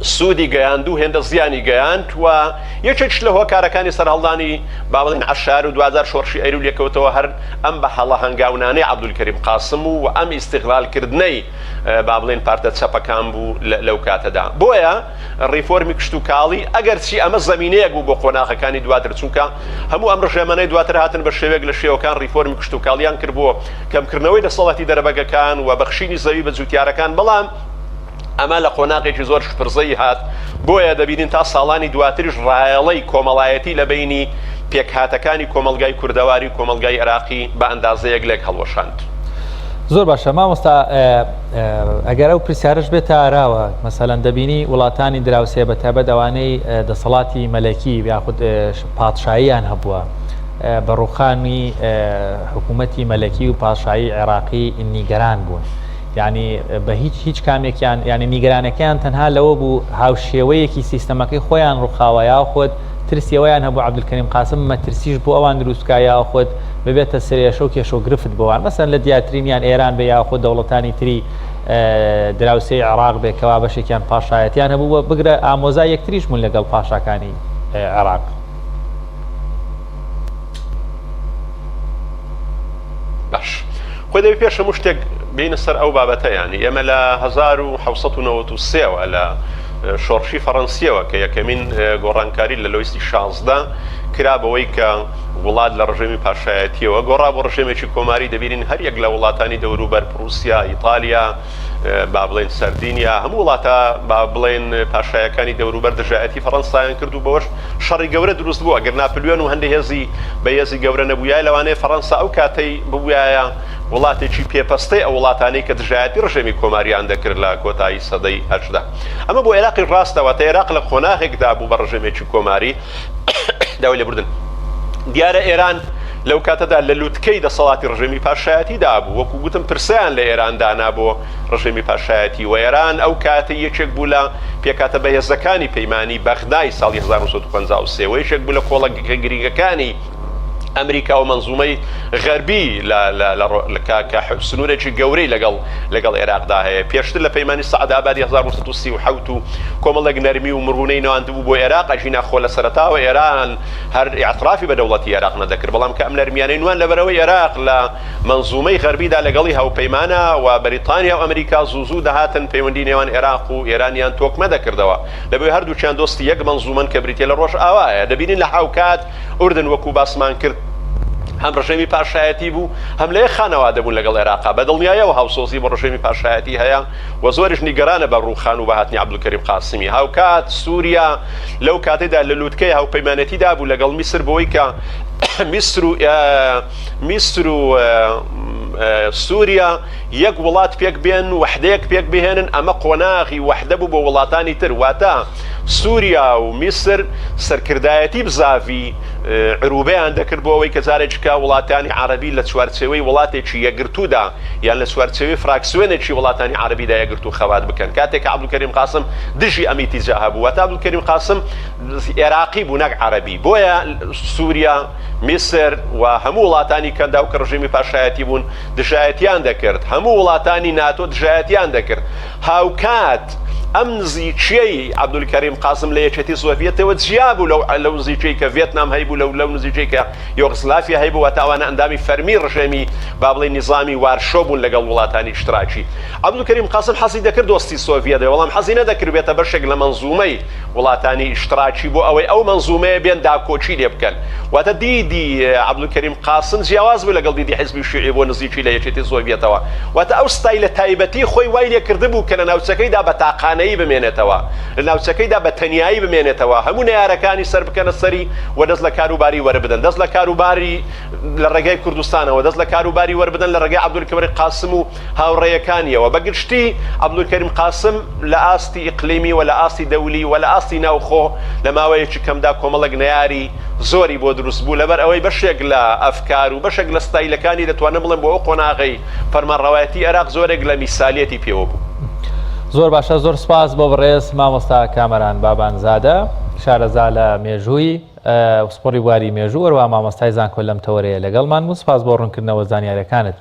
سوودی گەیاند و هێندە زیانی گەیاند و یەکێکیش لە هۆکارەکانی سەرهەڵدانی با بڵێن عەشار و دواجار شۆڕشی ئەیلوول لێکەوتەوە هەر ئەم بە هەڵە هەنگاونانەی عەبدولکەریم قاسم و ئەم ئیستیغلال کردنەی با بڵێن پارتە چەپەکان بوو لەو کاتەدا. بۆیە ڕیفۆرمی کشتوکاڵی ئەگەرچی ئەمە زەمینەیەک بوو بۆ قۆناغەکانی دواتر چونکە هەموو ئەم ڕژێمانەی دواتر هاتن بە شێوەیەک لە شێوەکان ڕیفۆرمی کشتوکاڵیان کرد بۆ کەمکردنەوەی دەسەڵاتی دەرەبەگەکان و بەخشینی زەوی بە جوتیارەکان بەڵام ئەمە لە قۆناغێکی زۆر شپرزەیی هات، بۆیە دەبینین تا ساڵانی دواتریش ڕایەڵەی کۆمەڵایەتی لە بەینی پێکهاتەکانی کۆمەڵگای کوردەواری و کۆمەڵگای ئێراقی بە ئەندازەیەک لێک هەڵوەشاند. زۆر باشە مامۆستا ئەگەر ئەو پرسیارەش بێتە ئاراوە مەسەلەن دەبینی وڵاتانی دراوسێ بە تایبەت ئەوانەی دەسەڵاتی مەلەکی یاخود پادشاییان هەبووە بە ڕوخانی حکوومەتی مەلەکی و پادشایی عێراقی نیگەران بوون. یانی بە هیچ هیچ کامێکیان یانی نیگەرانەکەیان تەنها لەوە بوو هاوشێوەیەکی سیستەمەکەی خۆیان ڕوخاوە یاخود ترسی ئەوەیان هەبوو عەبدولکەریم قاسم مەترسیش بۆ ئەوان دروست بکا یاخود ببێتە سەرێشە و کێشە و گرفت بۆ ئەوان مەسەن لە دیارترینیان ئێران بێ یاخود دەوڵەتانی تری دراوسێی عێراق بێ کەوا بەشێکیان پاشایەتیان هەبوو بگرە ئامۆزای یەکتریش بوون لەگەڵ پاشاکانی عێراق. باش خۆی دەبێ پێش هەموو شتێک بێینە سەر ئەو بابەتە یانی ئێمە لە 1793 وە لە شۆڕشی فەڕەنسیەوە کە یەکەمین گۆڕانکاری لە لۆیسی 16 کرا بەوەی کە وڵات لە ڕژێمی پاشایەتیەوە گۆڕا بۆ ڕژێمێکی کۆماری دەبینین هەر یەک لە وڵاتانی دەوروبەر پروسیا ئیتالیا با بڵێن سەردینیا هەموو وڵاتە با بڵێن پاشایەکانی دەوروبەر دژایەتی فەڕەنسایان کرد و بەوەش شەڕی گەورە دروست بوو ئەگەر ناپلیۆن و هەندێک هێزی بەهێزی گەورە نەبوویایە لەوانەیە فەڕەنسا ئەو کاتەی ببوویایە وڵاتێکی پێپەستەی ئەو وڵاتانەی کە دژایەتی ڕژێمی کۆماریان دەکرد لە کۆتایی سەدەی 18 ئەمە بۆ عێراقی ڕاستە واتە عێراق لە قۆناغێکدا بوو بە ڕژێمێکی کۆماری داوای لێبوردن دیارە ئێران لەو کاتەدا لە لوتکەی دەسەڵاتی ڕژێمی پاشایەتیدا بوو وەکو گوتم پرسیان لە ئێران دانا بۆ ڕژێمی پاشایەتی و ئێران ئەو کاتە یەکێک بوو لە پێکهاتە بەهێزەکانی پەیمانی بەغدای ساڵی 1953 و یەکێک بوو لە کۆڵەگە گرنگەکانی ئەمریکا و مەنزومەی غەربی کە سنوورێکی گەورەی لەگەڵ لەگەڵ عێراقدا هەیە پێشتر لە پەیمانی سەعدئابادی 1937 و کۆمەڵێک نەرمی و مڕونەی نواندبوو بۆ عێراق ئەگینا خۆ لە سەرەتاوە ئێران هەر ئیعترافی بە دەوڵەتی عێراق نەدەکرد بەڵام کە ئەم نەرمیانەی نوان لەبەرئەوەی عێراق لە مەنزومەی غەربیدا لەگەڵی هاوپەیمانە و بەریتانیا و ئەمریکا زوو زوو دەهاتن پەیوەندی نێوان عێراق و ئێرانیان تۆکمە دەکردەوە لەبەوەی هەردووکیان دۆستی یەک مەنزومەن کە بریتیە لە ڕۆژئاوایە دەبینین لە هاوکات ئوردن وەکو باسمان کرد هەم ڕژێمی پاشایەتی بوو هەم لە یەک خانەوادە بوون لەگەڵ عێراقا بە دڵنیایەوە هاوسۆزی بۆ ڕژێمی پاشایەتی هەیە و زۆریش نیگەرانە بە ڕووخان و بە هاتنی عەبدولکەریم قاسمی هاوکات سووریا لەو کاتەدا لە لووتکەی هاوپەیمانێتیدا بوو لەگەڵ میسر بۆی کە میسر و میسر و سووریا یەک وڵات پێک بێن وەحدەیەک پێک بهێنن ئەمە قۆناغی وەحدە بوو بۆ وڵاتانی تر واتە سووریا و میسر سەرکردایەتی بزاڤی عروبەیان دەکرد بۆ ئەوەی کە جارێکیکە وڵاتانی عەرەبی لە چوارچێوەی وڵاتێکی یەکگرتوودا یان لە چوارچێوەی فراکسیۆنێکی وڵاتانی عەرەبیدا یەکگرتوو خەبات بکەن کاتێک کە عەبدولکەریم قاسم دژی ئەم ئیتیجاهە بوو واتە عەبدولکەریم قاسم عێراقی بوو نەک عەرەبی بۆیە سووریا میسر و هەموو وڵاتانی کەنداو کە ڕژێمی پاشایەتی بوون دژایەتیان دەکرد، هەموو وڵاتانی ناتۆ دژایەتیان دەکرد. هاوکات ئەم نزیکیەی عەبدولکەریم قاسم لە یەکێتی سۆڤیەتەوە جیا بوو لەو لەو نزیکیەی کە ڤێتنام هەیبوو لەو لەو نزیکیەی کە یۆغسلافیا هەیبوو واتە ئەوانە ئەندامی فەرمی ڕژێمی با بڵێین نیزامی وارشۆ بوون لەگەڵ وڵاتانی ئیشتراکی. عەبدولکەریم قاسم حەزی دەکرد دۆستی سۆڤیەت بێ بەڵام حەزی نەدەکرد بێتە بەشێک لە مەنزومەی وڵاتانی ئیشتراکی بۆ ئەوەی ئەو مەنزومەیە بێن داکۆکی لێ بکەن واتە دیدی عەبدولکەریم قاسم جیاواز بوو لەگەڵ دیدی حزبی شیوعی بۆ نزیکی لە یەکێتی سۆڤیەتەوە واتە ئەو ستایلە تایبەتی خۆی وای لێ کردبوو کە لە ناوچەکەیدا بە تاقانەیی بمێنێتەوە لە ناوچەکەیدا بە تەنیایی بمێنێتەوە هەموو نەیارەکانی سەر بکەنە سەری و دەست لە کاروباری وەربدەن دەست لە کاروباری لە ڕێگای کوردستانەوە دەست لە کاروباری وەربدەن لە ڕێگای عەبدولکەریم قاسم و هاوڕێیەکانیەوە. بە گشتی عەبدولکەریم قاسم لە ئاستی ئیقلیمی و لە ئاستی دەولی و لە ئاستی ناوخۆ لە ماوەیەکی کەمدا کۆمەڵێک نەیاری زۆری بۆ دروست بوو لەبەر ئەوەی بەشێک لە ئەفکار و بەشێک لە ستایلەکانی دەتوانم بڵێم بۆ ئەو قۆناغەی فەرمانڕەوایەتی عێراق زۆرێک لە میسالیەتی پێوە بوو. زۆر باشە زۆر سپاس بۆ بەڕێز مامۆستا کامەران بابانزادە شارەزا لە مێژووی پسپۆڕی بواری مێژوو وەروە مامۆستای زانکۆ لەم تەوەرەیە لەگەڵمان بوو سپاس بۆ ڕوونکردنەوە زانیارەکانت.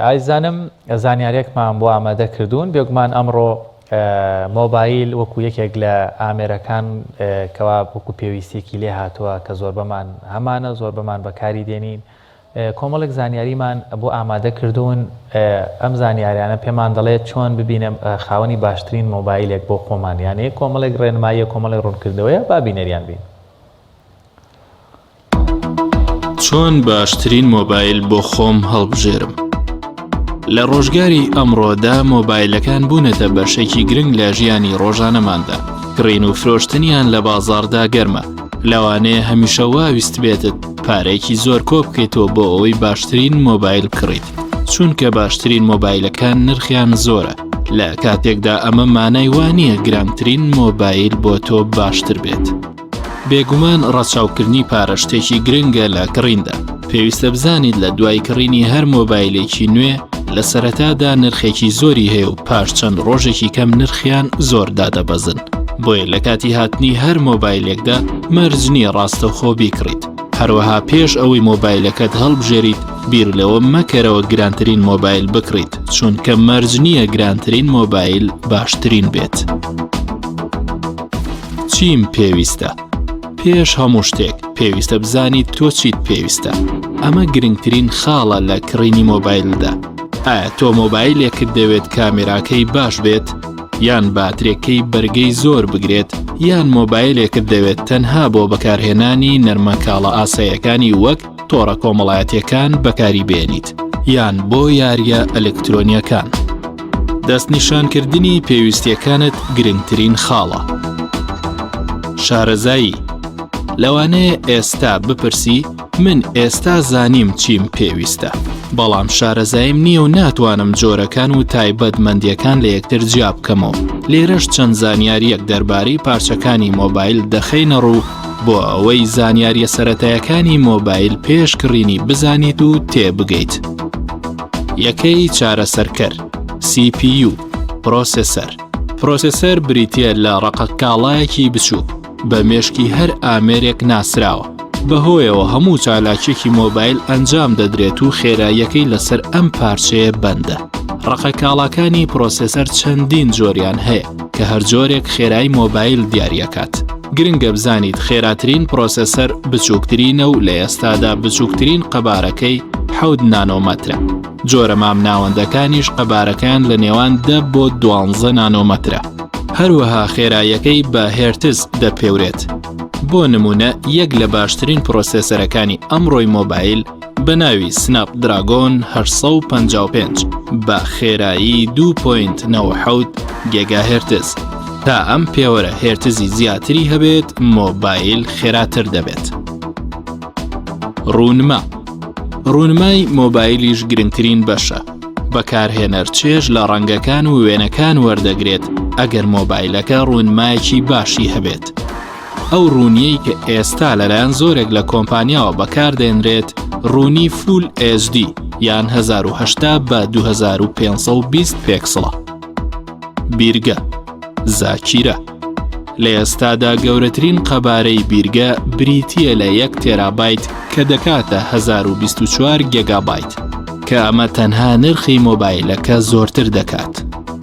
ئازیزانم زانیاریەکمان بۆ ئامادە کردوون بێگومان ئەمڕۆ مۆبایل وەکو یەکێک لە ئامێرەکان کەوا وەکو پێویستێکی لێ هاتووە کە زۆربەمان هەمانە زۆربەمان بەکاری دێنین کۆمەڵێک زانیاریمان بۆ ئامادە کردوون ئەم زانیاریانە پێمان دەڵێت چۆن ببینە خاوەنی باشترین مۆبایلێک بۆ خۆمان یانێ کۆمەڵێک ڕێنماییە کۆمەڵێک ڕوونکردنەوەیە با بینەریان بین. چۆن باشترین مۆبایل بۆ خۆم هەڵبژێرم؟ لە ڕۆژگاری ئەمڕۆدا مۆبایلەکان بوونەتە بەشێکی گرنگ لە ژیانی ڕۆژانەماندا کڕین و فرۆشتنیان لە بازاڕدا گەرمە لەوانەیە هەمیشە وا ویستبێتت پارەیەکی زۆر کۆ بکەیتەوە بۆ ئەوەی باشترین مۆبایل بکڕیت چونکە باشترین مۆبایلەکان نرخیان زۆرە لە کاتێکدا ئەمە مانای وا نییە گرانترین مۆبایل بۆ تۆ باشتر بێت. بێگومان ڕەچاوکردنی پارە شتێکی گرنگە لە کڕیندا پێویستە بزانیت لە دوای کڕینی هەر مۆبایلێکی نوێ لە سەرەتادا نرخێکی زۆری هەیە و پاش چەند ڕۆژێکی کەم نرخیان زۆر دادەبەزن بۆیە لە کاتی هاتنی هەر مۆبایلێکدا مەرج نییە ڕاستەوخۆ بیکڕیت هەروەها پێش ئەوەی مۆبایلەکەت هەڵبژێریت بیر لەوە مەکەرەوە گرانترین مۆبایل بکڕیت چونکە مەرج نییە گرانترین مۆبایل باشترین بێت. چیم پێویستە؟ پێش هەموو شتێک پێویستە بزانیت تۆ چیت پێویستە. ئەمە گرنگترین خاڵە لە کڕینی مۆبایلدا. ئایا تۆ مۆبایلێکت دەوێت کامێراکەی باش بێت؟ یان باترێکەی بەرگەی زۆر بگرێت؟ یان مۆبایلێکت دەوێت تەنها بۆ بەکارهێنانی نەرمەکاڵە ئاساییەکانی وەک تۆڕە کۆمەڵایەتیەکان بەکاری بێنیت یان بۆ یاریە ئەلکترۆنیەکان؟ دەستنیشانکردنی پێویستیەکانت گرنگترین خاڵە. شارەزایی لەوانەیە ئێستا بپرسی من ئێستا زانیم چیم پێویستە، بەڵام شارەزاییم نییە و ناتوانم جۆرەکان و تایبەتمەندییەکان لە یەکتر جیا بکەمەوە. لێرەش چەند زانیارییەک دەربارەی پارچەکانی مۆبایل دەخەینە ڕوو بۆ ئەوەی زانیارییە سەرەتایەکانی مۆبایل پێش کڕینی بزانیت و تێبگەیت. یەکەی چارەسەرکەر، CPU، پرۆسێسەر. پرۆسێسەر بریتییە لە ڕەقەکاڵایەکی بچووک، بە مێشکی هەر ئامێرێک ناسراوە، بەهۆیەوە هەموو چالاکیەکی مۆبایل ئەنجام دەدرێت و خێراییەکەی لەسەر ئەم پارچەیە بەندە. ڕەقەکاڵاکانی پرۆسێسەر چەندین جۆریان هەیە کە هەر جۆرێک خێرای مۆبایل دیاریەکات. گرنگە بزانیت خێراترین پرۆسێسەر بچووکترینە و لە ئێستادا بچووکترین قەبارەکەی حەوت نانۆمەترە. جۆرە مامناوەندەکانیش قەبارەکەیان لە نێوان دە بۆ دوانزە نانۆمەترە. هەروەها خێراییەکەی بە هێرتز دەپێورێت. بۆ نموونە یەک لە باشترین پرۆسێسەرەکانی ئەمڕۆی مۆبایل بە ناوی Snapdragon 855 بە خێرایی 2.97 گێگاهێرتز. تا ئەم پێوەرە هێرتزی زیاتری هەبێت مۆبایل خێراتر دەبێت. ڕوونما ڕوونمای مۆبایلیش گرنگترین بەشە. بەکارهێنەر چێژ لە ڕەنگەکان و وێنەکان وەردەگرێت ئەگەر مۆبایلەکە ڕوونمایەکی باشی هەبێت. ئەو ڕوونیەی کە ئێستا لەلایەن زۆرێک لە کۆمپانیاوە بەکاردێنرێت ڕوونی Full HD یان 1080 بە 2520 پێکسڵە. بیرگە، زاکیرە. لە ئێستادا گەورەترین قەبارەی بیرگە بریتییە لە یەک تێرابایت کە دەکاتە 1024 گێگابایت کە ئەمە تەنها نرخی مۆبایلەکە زۆرتر دەکات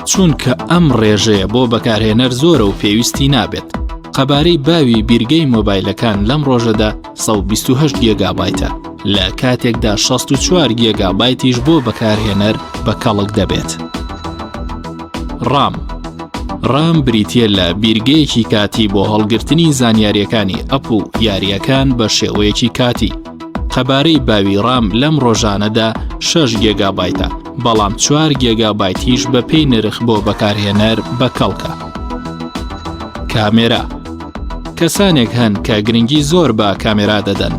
چونکە ئەم ڕێژەیە بۆ بەکارهێنەر زۆرە و پێویستی نابێت قەبارەی باوی بیرگەی مۆبایلەکان لەم ڕۆژەدا 128 گێگابایتە لە کاتێکدا 64 گێگابایتیش بۆ بەکارهێنەر بە کەڵک دەبێت. ڕام ڕام بریتییە لە بیرگەیەکی کاتی بۆ هەڵگرتنی زانیارییەکانی ئەپ و یارییەکان بە شێوەیەکی کاتی. قەبارەی باوی ڕام لەم ڕۆژانەدا 6 گێگابایتە، بەڵام 4 گێگابایتیش بەپێی نرخ بۆ بەکارهێنەر بەکەڵکە. کامێرا کەسانێک هەن کە گرنگی زۆر بە کامێرا دەدەن.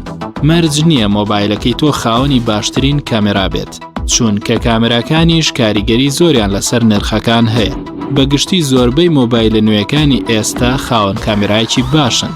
مەرج نییە مۆبایلەکەی تۆ خاوەنی باشترین کامێرا بێت. چونکە کامێراکانیش کاریگەری زۆریان لەسەر نرخەکان هەیە. بە گشتی زۆربەی مۆبایلە نوێیەکانی ئێستا خاوەن کامێرایەکی باشن،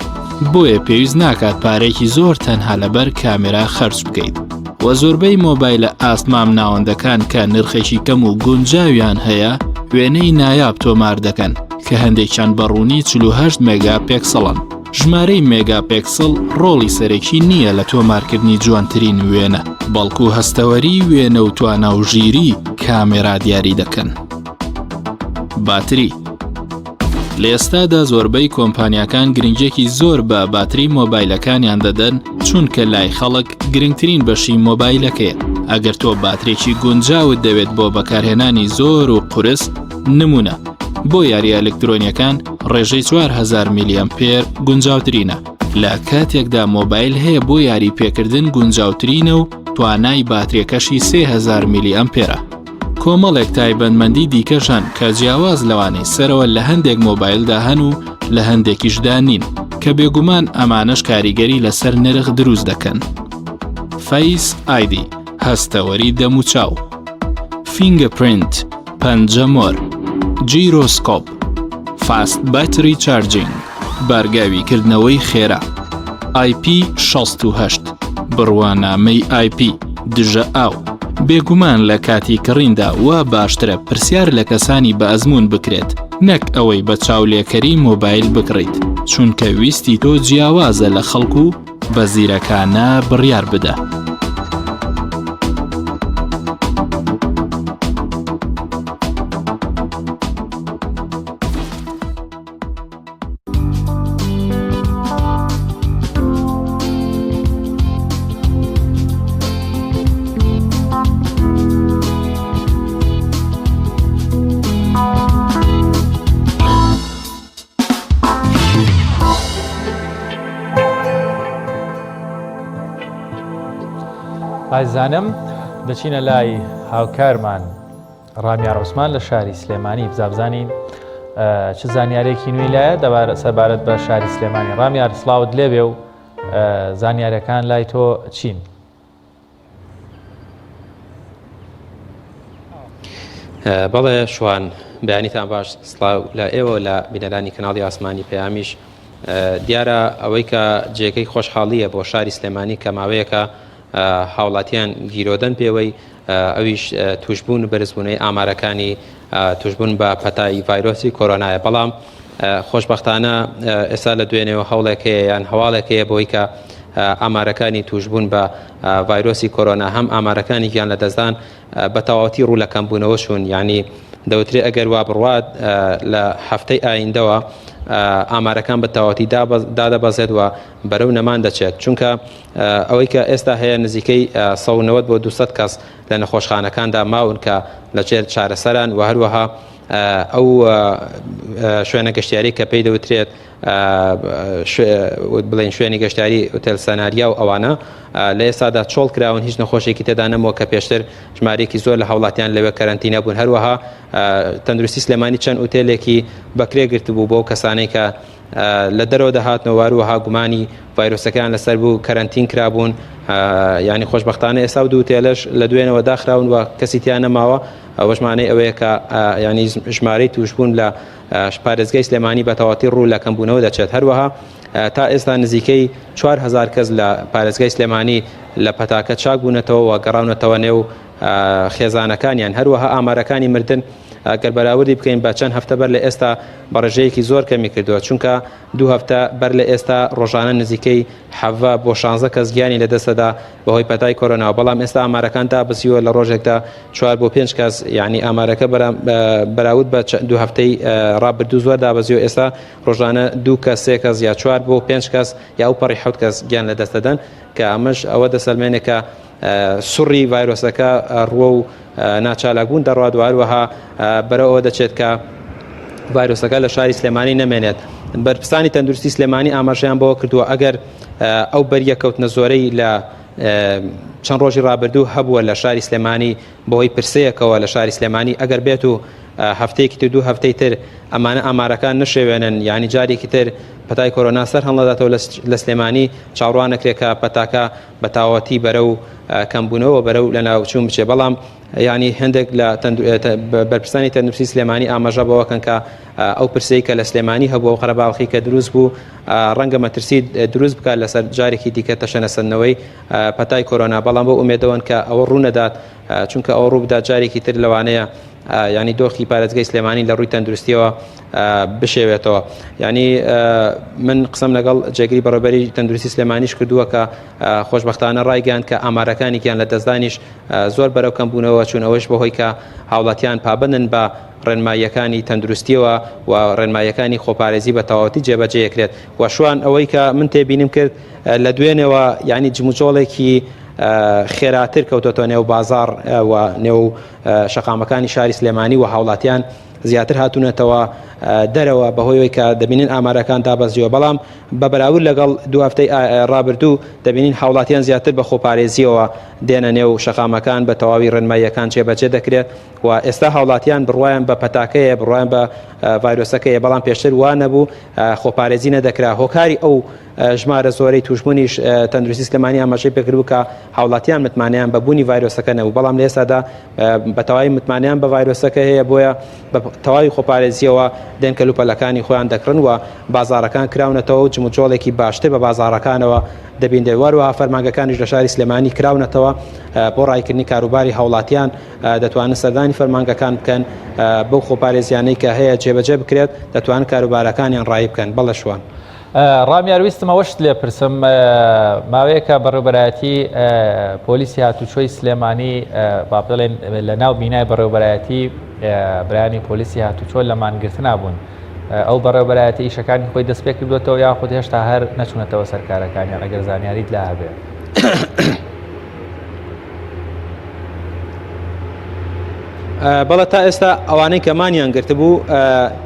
بۆیە پێویست ناکات پارەیەکی زۆر تەنها لەبەر کامێرا خەرج بکەیت. وە زۆربەی مۆبایلە ئاست مامناوەندەکان کە نرخێکی کەم و گونجاویان هەیە وێنەی نایاب تۆمار دەکەن کە هەندێکیان بە ڕوونی 48 مێگا پێکسڵن. ژمارەی مێگاپێکسڵ ڕۆڵی سەرەکی نییە لە تۆمارکردنی جوانترین وێنە، بەڵکو هەستەوەری وێنە و توانا و ژیری کامێرا دیاری دەکەن. باتری لە ئێستادا زۆربەی کۆمپانیاکان گرنگیەکی زۆر بە باتری مۆبایلەکانیان دەدەن چونکە لای خەڵک گرنگترین بەشی مۆبایلەکەیە ئەگەر تۆ باترێکی گونجاوت دەوێت بۆ بەکارهێنانی زۆر و قورس نمونە بۆ یاریە ئەلکترۆنیەکان ڕێژەی 4000 میلیەمپێر گونجاوترینە لە کاتێکدا مۆبایل هەیە بۆ یاری پێکردن گونجاوترینە و توانای باتریەکەشی 3000 میلی ئەمپێرە. کۆمەڵێک تایبەتمەندی دیکەش هەن کە جیاواز لەوانەی سەرەوە لە هەندێک مۆبایلدا هەن و لە هەندێکیشدا نین کە بێگومان ئەمانەش کاریگەری لەسەر نرخ دروست دەکەن. Face ID، هەستەوەری دەموچاو. Fingerprint، پەنجەمۆر، Gyroscope، Fast Battery Charging، بارگاوی کردنەوەی خێرا، IP 68، بڕوانامەی IP، دژە ئاو. بێگومان لە کاتی کڕیندا وا باشترە پرسیار لە کەسانی بە ئەزموون بکرێت نەک ئەوەی بە چاولێکەری مۆبایل بکڕیت، چونکە ویستی تۆ جیاوازە لە خەڵک و بە زیرەکانە بڕیار بدە. ئازیزانم دەچینە لای هاوکارمان ڕامیار عوسمان لە شاری سلێمانی بزا بزانین چ زانیارێکی نوێی لایە دەبارە سەبارەت بە شاری سلێمانی ڕامیار سڵاوت لێبێ و زانیارەکان لای تۆ چین؟ بەڵێ شوان بەیانیتان باش سڵاو لە ئێوە لە بینەرانی کەناڵی ئاسمانی پەیامیش دیارە ئەوەی کە جێگەی خۆشحاڵیە بۆ شاری سلێمانی کە ماوەیەکە هاوڵاتیان گیرۆدەن پێوەی ئەویش توشببوون و بەرزبوونەی ئامارەکانی توشببوون بە پەتای ڤایرۆسی کۆرۆنایە بەڵام خۆشببختانە ئێستا لە دوێنێەوە هەوڵێک هەیە یان هەواڵێک هەیە بۆی کە ئامارەکانی توشببوون بە ڤایرۆسی کۆرۆنا هەم ئامارەکانی گیان لە دەستدان بە تەواوەتی ڕوو لە کەمبوونەوە چوون یعنی دەوترێ ئەگەر وا بڕوات لە هەفتەی ئایندەوە ئامارەکان بە تەواوەتی دادەبەزێت و بەرەو نەمان دەچێت چونکە ئەوەی کە ئێستا هەیە نزیکەی 190 بۆ 200 کەس لە نەخۆشخانەکاندا ماون کە لەژێر چارەسەران و هەروەها ئەو شوێنە گەشتیاری کە پێی دەوترێت بڵێن شوێنی گەشتیاری ئوتێل سەناریا و ئەوانە لە ئێستادا چۆڵ کراون هیچ نەخۆشێکی تێدا نەمەوە کە پێشتر ژمارەیەکی زۆر لە هاوڵاتیان لەوێ کەرەنتینە بوون هەروەها تەندروستی سلێمانی چەند ئوتێلێکی بەکرێ گرتبوو بۆ کەسانێک کە لە دەرەوە دەهاتنەوە هەروەها گومانی ڤایرۆسەکەیان لەسەر بوو کەرەنتین کرابوون ینی خۆشببختانە ئێستا و دووتێلەش لە دوێنەوە داخراون و کەسی تیا نەماوە ئەوەش مانای ئەوەیە کە ینی ژمارەی توشبوون لە پارێزگای سلێمانی بە تەواتی ڕوو لە کەمبوونەوە دەچێت هەروەها تا ئێستا نزیکەی 4هزار کەس لە پارێزگای سلێمانی لە پەتاکە چاک بوونەتەوە و گەڕاونەتەوە نێو خێزانەکانیان هەروەها ئامارەکانی مردن گەر بەراوردی بکەین بە چەند هەفتە بەر لە ئێستا بە ڕێژەیەکی زۆر کەمی کردووە چونکە دوو هەفتە بەر لە ئێستا ڕۆژانە نزیکەی حەڤە بۆ 16 کەس گیانی لەدەستەدا بەهۆی پەتای کۆرۆناوە بەڵام ئێستا ئامارەکان دابەزیوە لە ڕۆژێکدا چوار بۆ پێنج کەس یعنی ئامارەکە بەراورد بە دوو هەفتەی ڕابردوو زۆر دابەزیوە ئێستا ڕۆژانە دوو کەس سێ کەس یا چوار بۆ پێنج کەس یا ئەو پەڕی حەوت کەس گیان لەدەست دەدەن کە ئەمەش ئەوە دەسەلمێنێ کە سوڕی ڤایرۆسەکە ڕووە و ناچالاکبوون دەڕوات و هەروەها بەرەو ئەوە دەچێت کە ڤایرۆسەکە لە شاری سلێمانی نەمێنێت. بەرپرسانی تەندروستی سلێمانی ئاماژەیان بەوە کردووە ئەگەر ئەو بەریەکەوتنە زۆرەی لە چەند ڕۆژی ڕابردوو هەبووە لە شاری سلێمانی بەهۆی پرسەیەکەوە لە شاری سلێمانی ئەگەر بێت و هەفتەیەکی تر دوو هەفتەی تر ئەمانە ئامارەکان نشێوێنن یعنی جارێکی تر پەتای کۆرۆنا سەر هەڵنەداتەوە لە سلێمانی چاوەڕوان نەکرێت کە پەتاکە بە تەواوەتی بەرەو کەمبوونەوە بەرەو لەناوچوون بچێ بەڵام ینی هەندێک لە بەرپرسانی تەندروستی سلێمانی ئاماژە بەوەکەن کە ئەو پرسەی کە لە سلێمانی هەبوو و قەرەباڵخی کە دروست بوو ڕەنگە مەترسی دروست بکات لەسەر جارێکی دیکە تەشەنەسەندنەوەی پەتای کۆرۆنا بەڵام بۆ ئومێدەوەن کە ئەوە ڕوونەدات چونکە ئەوە ڕووبدات جارێکی تر لەوانەیە ینی دۆخی پارێزگای سلێمانی لە ڕووی تەندروستیەوە بشێوێتەوە ینی من قسەم لەگەڵ جێگری بەڕێبەری تەندروستی سلێمانیش کردووە کە خۆشببختانە ڕایگەیان کە ئامارەکانی گیان لە دەستدانیش زۆر بەرەو کەمبوونەوە چوون ئەوەش بەهۆی کە هاوڵاتیان پابندن بە ڕێنماییەکانی تەندروستیەوە و ڕێنماییەکانی خۆپارێزی بە تەواوەتی جێبەجێکرێت و شوان ئەوەی کە من تێبینیم کرد لە دوێنێوە ینی جموجۆڵێکی خێراتر کەوتۆتە نێو بازار و نێو شەقامەکانی شاری سلێمانی و هاوڵاتیان زیاتر هاتوونەتەوە دەرەوە بەهۆیەوەی کە دەبینین ئامارەکان دابەزیوە بەڵام بە بەراورد لەگەڵ دوو هەفتەی ڕابردوو دەبینین هاوڵاتیان زیاتر بە خۆپارێزیەوە دێنە نێو شەقامەکان بە تەواوی ڕێنماییەکان جێبەجێ دەکرێت و ئێستا هاوڵاتیان بڕوایان بە پەتاکەیە بڕوایان بە ڤایرۆسەکەیە بەڵام پێشتر وا نەبوو خۆپارێزی نەدەکرا هۆکاری ئەو ژمارە زۆرەی توشبوونیش تەندروستی سلێمانی ئاماژەی پێکردبوو کە هاوڵاتیان متمانەیان بە بوونی ڤایرۆسەکە نەبوو بەڵام لە ئێستادا بە تەواوی متمانەیان بە ڤایرۆسەکە هەیە بۆیە بە تەواوی خۆپارێزیەوە دێن کەلوپەلەکانی خۆیان دەکڕن و بازاڕەکان کراونەتەوە و جموجۆڵێکی باشتر بە بازاڕەکانەوە دەبیندرێت واروەها فەرمانگەکانیش لە شاری سلێمانی کراونەتەوە بۆ ڕایکردنی کاروباری هاوڵاتیان دەتوانن سەردانی فەرمانگەکان بکەن بەو خۆپارێزیانەی کە هەیە جێبەجێ بکرێت دەتوانن کاروبارەکانیان ڕایی بکەن بەڵێ شوان. ڕامیار ویستم ئەوەشت لێ پرسم ماوەیەکە بەڕێوبەرایەتی پۆلیسی هاتوچۆی سلێمانی با بڵێن لە ناو بینای بەڕێوبەرایەتی برایانی پۆلیسی هاتوچۆ لە مانگرتنا بوون ئەو بەڕێوبەرایەتی ئیشەکانی خۆی دەست پێ کردوێتەوە یاخود هێشتا هەر نەچوونەتەوە سەرکارەکانیان ئەگەر زانیاریت لا هەبێ. بەڵێ تا ئێستا ئەوانەی کە مانیان گرتبوو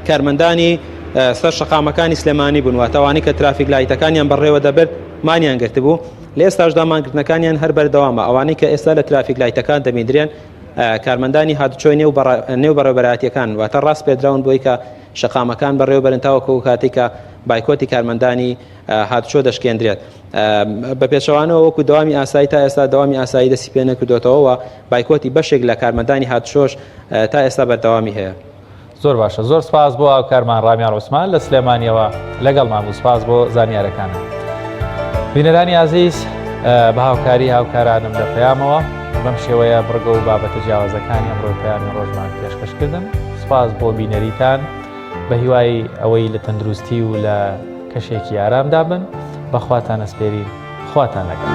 کارمەندانی سەر شەقامەکانی سلێمانی بوون واتە ئەوانەی کە ترافیک لایتەکانیان بەڕێوە دەبرد. مانیان گرتبوو لە ئێستاشدا مانگرتنەکانیان هەر بەردەوامە ئەوانەی کە ئێستا لە ترافیک لایتەکان دەبیندرێن کارمەندانی هاتوچۆی نێو نێو بەڕێوەبەرایەتیەکان واتە ڕاسپێردراون بۆی کە شەقامەکان بەڕێوەبەرن تاوەکو ئەو کاتێک کە بایکۆتی کارمەندانی هاتوچۆ دەشکێندرێت بە پێچەوانەوە وەکو دەوامی ئاسایی تا ئێستا دەوامی ئاسایی دەستی پێ نەکردوێتەوە و بایکۆتی بەشێک لە کارمەندانی هاتوچۆش تا ئێستا بەردەوامی هەیە. زۆر باشە زۆر سپاس بۆ هاوکارمان ڕامیار عوسمان لە سلێمانیەوە لەگەڵمان بوو سپاس بۆ زانیارەکانت بینەرانی ئازیز بە هاوکاری هاوکارانم لە پەیامەوە بەم شێوەیە بڕگە و بابەتە جیاوازەکانی ئەمڕۆی پەیامی ڕۆژمان پێشکەشکردن سپاس بۆ بینەریتان بە هیوای ئەوەی لە تەندروستی و لە کەشێکی ئارامدا بن بەخواتان ئەسپێرین خواتان لەگەڵ.